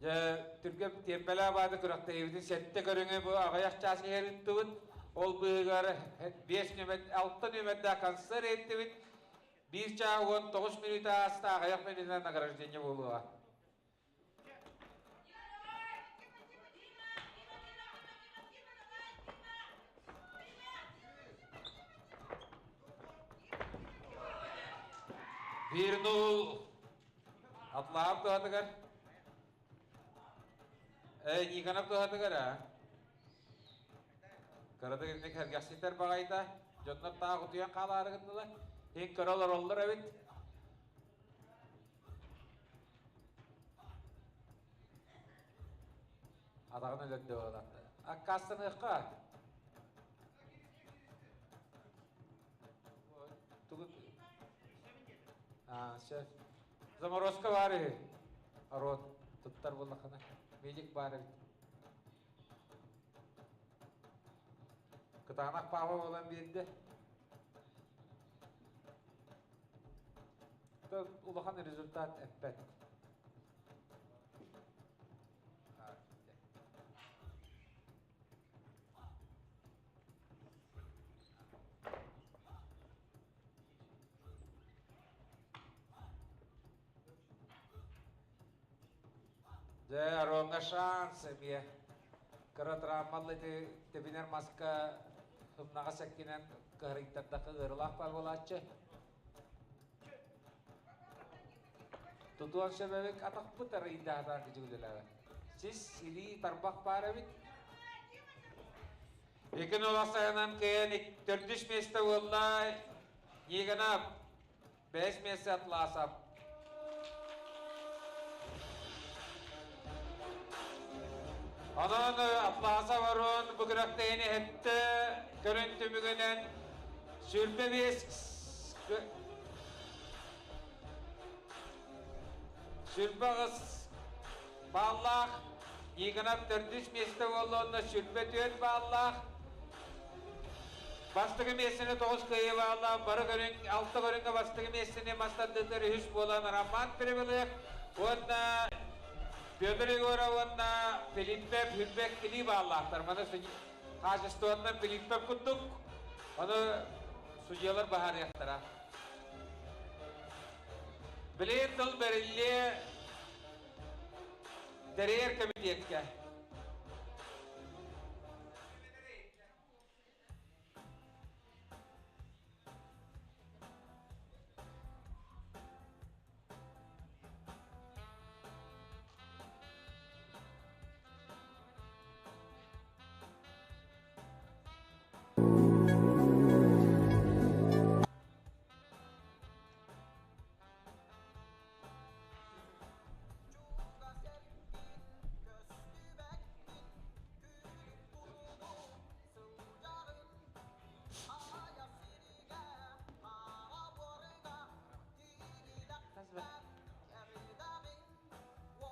Дьэ, түргэм тиэмпэлээх баады күрэхтэһиибитин сэттэ көрүҥү бу аҕыйах чаас иһэр ыыттыбыт. Ол быыһыгар биэс нүөмэр, алта нүөмэрдээх концерт иһиттибит. Биир чаа 19 мүнүүтэ ааста, аҕыйах мүнүүтэнэн награждение буолуоҕа. Биир нул Атлаап туһатыгар. Э, Никонов туһатыгар, а? Кыратык инник сэргэхситэр баҕайыта. Дьоннор таах утуйан хаалаары гыннылар. Иһин көрө олороллор эбит. Атаҕын өлөрдө буолан. Аккаастаныахха. Тугу А, сөп. Заморозка баар үһү. Арот туттар буоллаххына. Медик баар эбит. Кытаанах пааба буолан биэрдэ. Улахан результат эппэт. Дьэ, Ароҥҥа шанс эмиэ. Кыра травмалла ити тэбинэр маска сымнаҕас эккинэн кыһарыйтардахха ыарылаах баар буолааччы. Тутуон сөп эбит атахпыт арыйдаатаан кичигилэлээбэт. Сис, илии, тарбах баар эбит. Икин олох сайынан кыайан төрдүс миэстэ буолла Никонов, бэһис миэстэ Атласов. Онон Атласов Арон бу күрэхтэһиини эттэ көрүн түмүгүнэн 25. Сүрбэ баллаах, Никонов төрдүс миэстэ буолла онно 24 баллаах. Бастакы миэстэни 9 кыайыы бааллаах, бары көрүҥ, алта көрүҥҥэ бастакы миэстэни мас тардыытыгар үһүс буолан Роман Прибылых уонна Петр Егоров уонна Филиппев Хүрбек килии бааллаахтар. Маны хаачыстыбаннан Филиппев курдук, ону судьялар баһаарыахтара. Билигин тыл бэриллиэ тэрийэр кэмитиэккэ.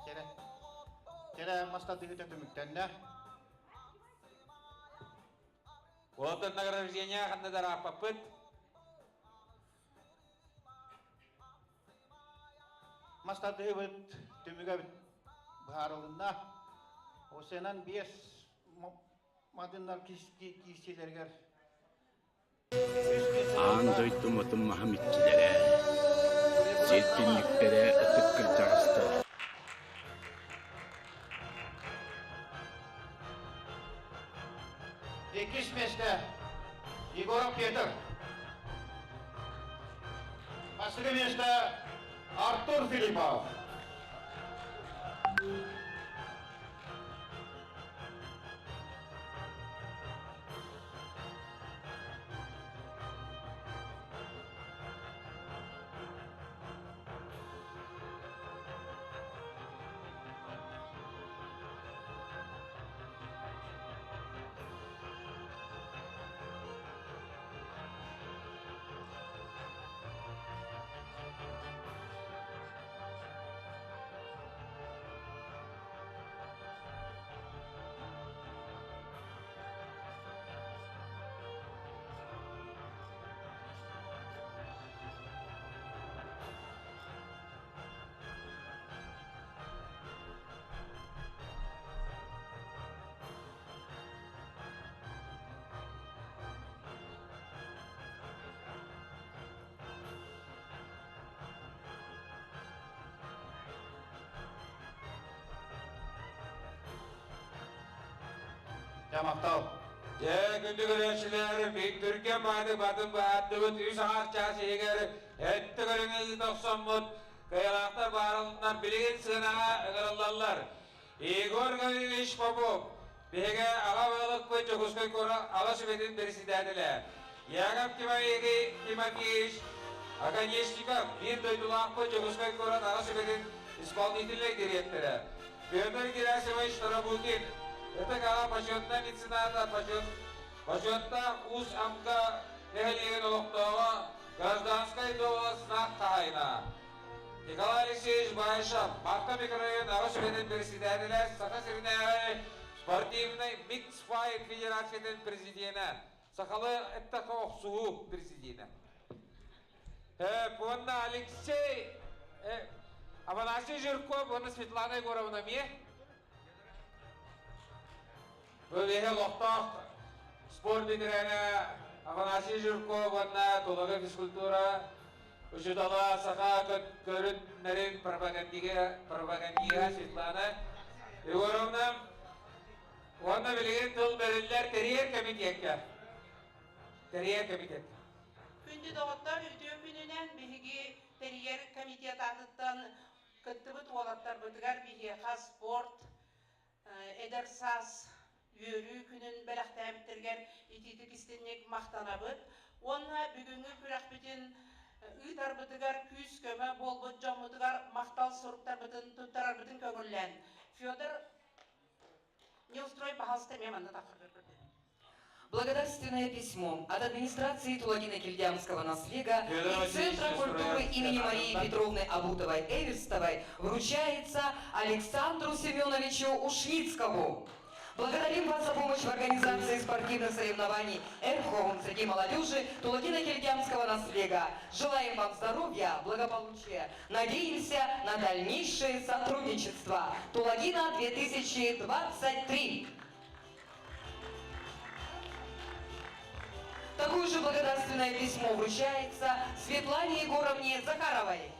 Кэрэ. Кэрэ мастадыгыта түмүктэннэ. Уолаттар награждение ханна да Мас тардыһыыбыт түмүгэ быһаарылынна. Осенан биэс мадыннар киирсиилэригэр Аан дойду мутун маһым иччилэрэ, сир түннүктэрэ ытык кырдьаҕастара. Иккис миэстэ Егоров Петр. Бастакы миэстэ Артур Филиппов. Дьэ, махтал. Дьэ, күндү көрөөччүлэр, Түргэн баайдык батын баһаардыбыт үс аҥаар чаас иһигэр өттө көрүҥү тохсоммут кыайалаахтар баарылынан билигин сыанаҕа ыҥырыллаллар. Егор Гаврильевич Попов, биһиги аҕа баһылыкпыт Дьокуускай куорат Аҕа сүбэтин председателэ, Яков Тимофеевич Оконешников, биир дойдулаахпыт Дьокуускай куорат Аҕа сүбэтин исполнительнай дириэктэрэ, Петр Герасимович Тарабукин, Ытык аҕа почетнай мецената, почет, почеттаах Уус Амга нэһилиэгин олохтооҕо, гражданскай дуоһунас хаһаайына. Николай Алексеевич Баишев, Марта микрорайон Аҕа сүбэтин председателэ, Саха сиринээҕи спортивнай микс-файт федерациятын президенэ, сахалыы эттэххэ охсуһуу президенэ. Уонна Алексей Афанасий Жирков уонна Светлана Егоровна эмиэ. Бу биһи олохтоох спорт ветерана Афанасий Жирков уонна Тулагы физкультура учуутала саха көрүннэрин пропагандига пропагандига Светлана Егоровна уонна билигин тыл бэриллэр тэрийэр кэмитиэккэ тэрийэр комитет. Күндү доҕоттор, үтүө күнүнэн биһиги тэрийэр комитет аатыттан кыттыбыт уолаттарбытыгар биһиэхэ спорт, эдэр саас үөрүү күнүн бэлэхтээбиттэригэр итиитик истинник махтанабыт. Уонна бүгүҥҥү күрэхпитин ыытарбытыгар күүс-көмө буолбут дьоммутугар махтал суруктарбытын туттарарбытын көҥүллээн. Федор Неустрой, пожалуйста, эмиэ манна тахсаргар көрдөһөбүн. Благодарственное письмо от администрации Тулагино-Кильдямского наслега Федор и Васильевич Центра культуры Строев, имени Марии Антон. Петровны Абутовой-Эверстовой вручается Александру Семеновичу Ушницкому. Благодарим вас за помощь в организации спортивных соревнований «Эрхом» среди молодежи Тулагино-Кильдямского наслега. Желаем вам здоровья, благополучия. Надеемся на дальнейшее сотрудничество. Тулагино 2023. Такое же благодарственное письмо вручается Светлане Егоровне Захаровой.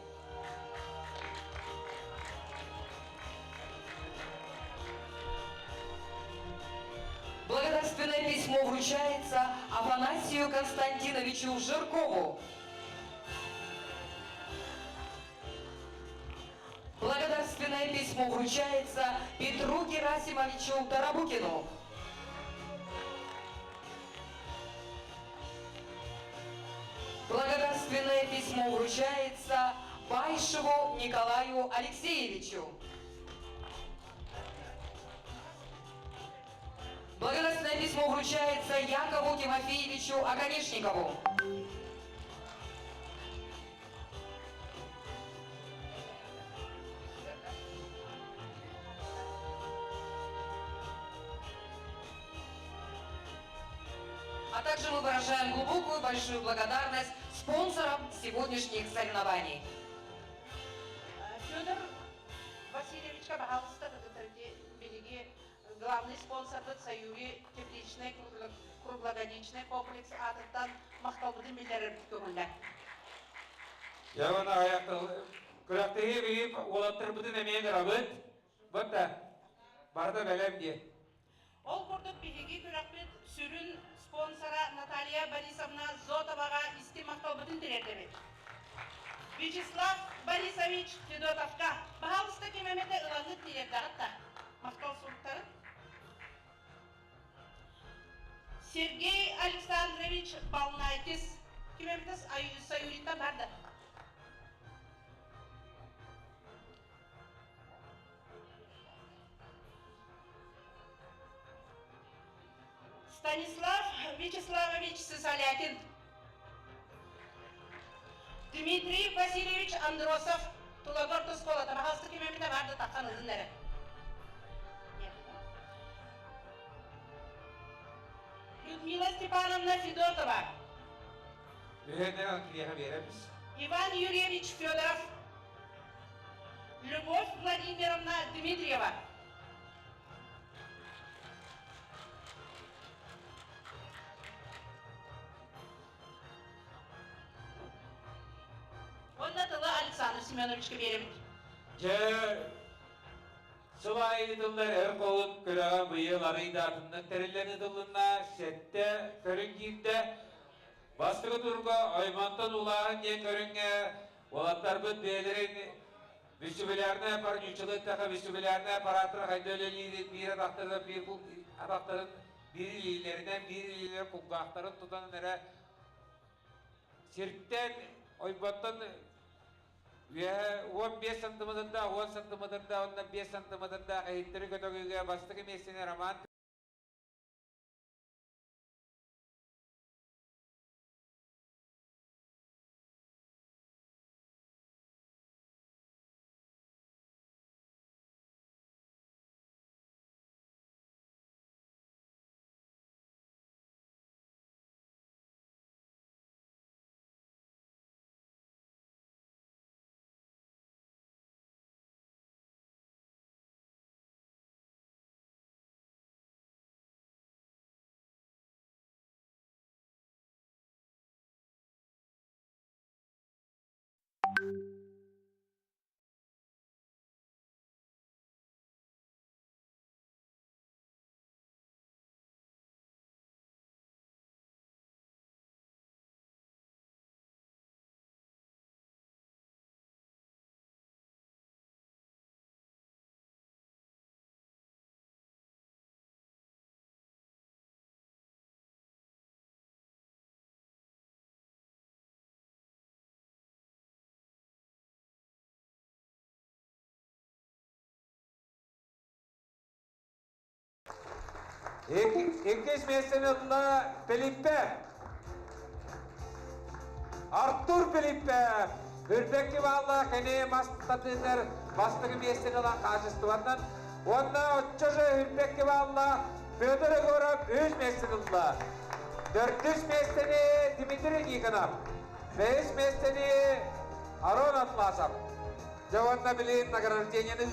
Благодарственное письмо вручается Афанасию Константиновичу Жиркову. Благодарственное письмо вручается Петру Герасимовичу Тарабукину. Благодарственное письмо вручается Байшеву Николаю Алексеевичу. Благодарственное письмо вручается Якову Тимофеевичу Оконешникову. А также мы выражаем глубокую большую благодарность спонсорам сегодняшних соревнований. Федор Васильевичка баһаалыста кытытырди биһиги главный спонсорбыт Саюри тепличный круглогодичный комплекс аатыттан махталбытын биллэрэрбит көҥүллэр. Явана аяқтал күрэхтэһии биһи уолаттарбытын эмиэ гырабыт. Бытта барда бэлэм дии. Ол курдук биһиги күрэхпит сүрүн спонсора Наталья Борисовна Зотоваҕа истиҥ махталбытын тириэрдэбит. Вячеслав Борисович Федотовка баһаалыста ким эмэтэ ылаҥҥыт тириэрдэҕит да махтал суруктарын. Сергей Александрович Балнайтис ким эмэтэ Саюриттан бар да. Станислав Вячеславович Сысолятин. Дмитрий Васильевич Андросов Тулагор оскуолата баһаалыста ким эмитэ баар да таххан ылын эрэ. Людмила Степановна Федотова. Үһүнэн киһиэхэ биэрэбис. Иван Юрьевич Федоров. Любовь Владимировна Дмитриева. Уонна тылы Александр Семеновичка биэрэбит. Дьэ, сыл аайы ыытыллар эр холун күрэҕэ быйыл арый да атыннык тэриллэн ыытыллынна, сэттэ көрүҥ киирдэ. Бастакы турга Оймонтон улааһын диэн көрүҥҥэ уолаттарбыт бэйэлэрин вестибулярнай аппаратчылы эттэххэ вестибулярнай аппараттара хайда үлэлиирин биир атахтарын биир атахтарын биир илиилэринэн биир илиилэрин кулгаахтарын тутан эрэ сиртэн ойботтон үөһэ 15 сантиметрдаах 10 сантиметрдаах уонна 5 сантиметрдаах иһиттэри көтөгүүгэ бастакы миэстэни Роман Иккис миэстэни ылла Пилиппе. Артур Пилиппе. Үрбекки баалла кини мас тардыытыгар бастакы миэстэни ылан хаачыстыбатынан. Уонна оччо же Үрбекки баалла Петр Егоров үс миэстэни ылла. Төрдүс миэстэни Дмитрий Никонов. Бэһис миэстэни Арон Атласов. Дьэ уонна билигин награждениены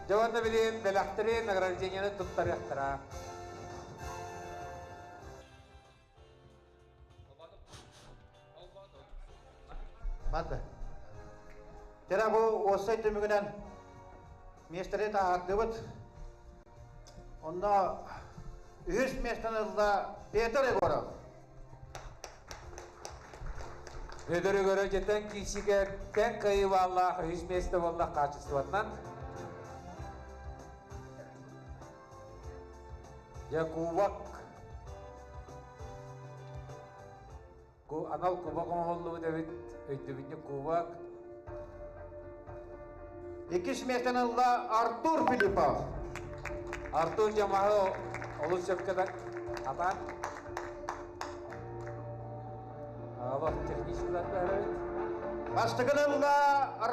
Дьэ уонна билигин бэлэхтэри награждениены туттарыахтара. Барды. Тера бу уоссай түмүгүнэн миэстэри таһаардыбыт. Онно үһүс миэстэни ылла Петр Егоров. Петр Егоров дьэтэн киисигэ тэҥ кыайыылаах үһүс миэстэ буолла хаачыстыбатынан. Дьэ кубок. Анал кубок оҥоһуллубут эбит, өйдөбүнньүк кубок. Иккис миэстэни ылла Артур Филиппов. Артур Жамаһы олус сөпкө да атаан. Алох технический эбит. Бастакын ылла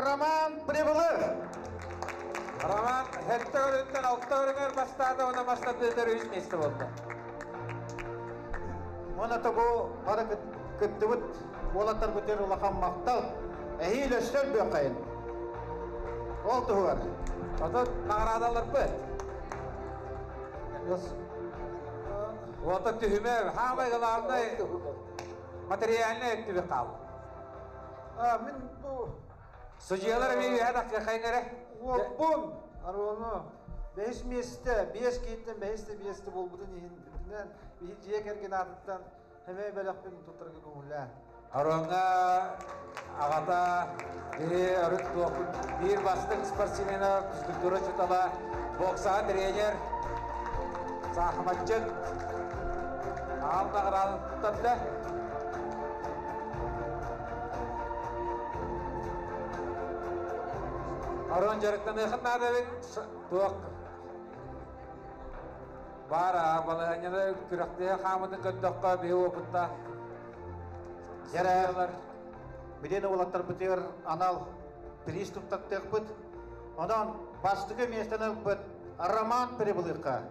Роман Прибылых. Роман сэттэ көрүҥтэн алта көрүҥэр бастаата уонна бастатыытар үс миэстэ буолла. Уонна бу бары кыттыбыт уолаттарбытыгар улахан махтал. Эһиил өссө өлбүөххэйин. Ол туһугар. Отут наҕараадаларбыт. Уота түһүмэ, хаамай главное материальный өттүбү хаал. А, мин бу Судьялар эмиэ үөһэ тахсыаххайын эрэ. Уоппун, Арону, бэһис миэстэ, биэс киһиттэн бэһис да миэстэ буолбутун иһин үрдүнэн биһи дьиэ кэргэн аатыттан эмиэ бэлэхпин туттарга көҥүллээн. Ароҥҥа аҕата биһи өрүт туохпут биир бастыҥ спортсмена, физкультура учуутала, боксаҕа тренер, саахыматчыт, аал наҕараадатын туттарда. Арон дьарыктаныахын наада эбит, туох баар балаһыанньаны күрэхтэһэ хаамытын көрдөххө биһи уопуттаах Дьэрэ, билин уолаттарбытыгар анал приз туттартыахпыт. Онон бастакы миэстэни ылбыт Роман Прибылыхха.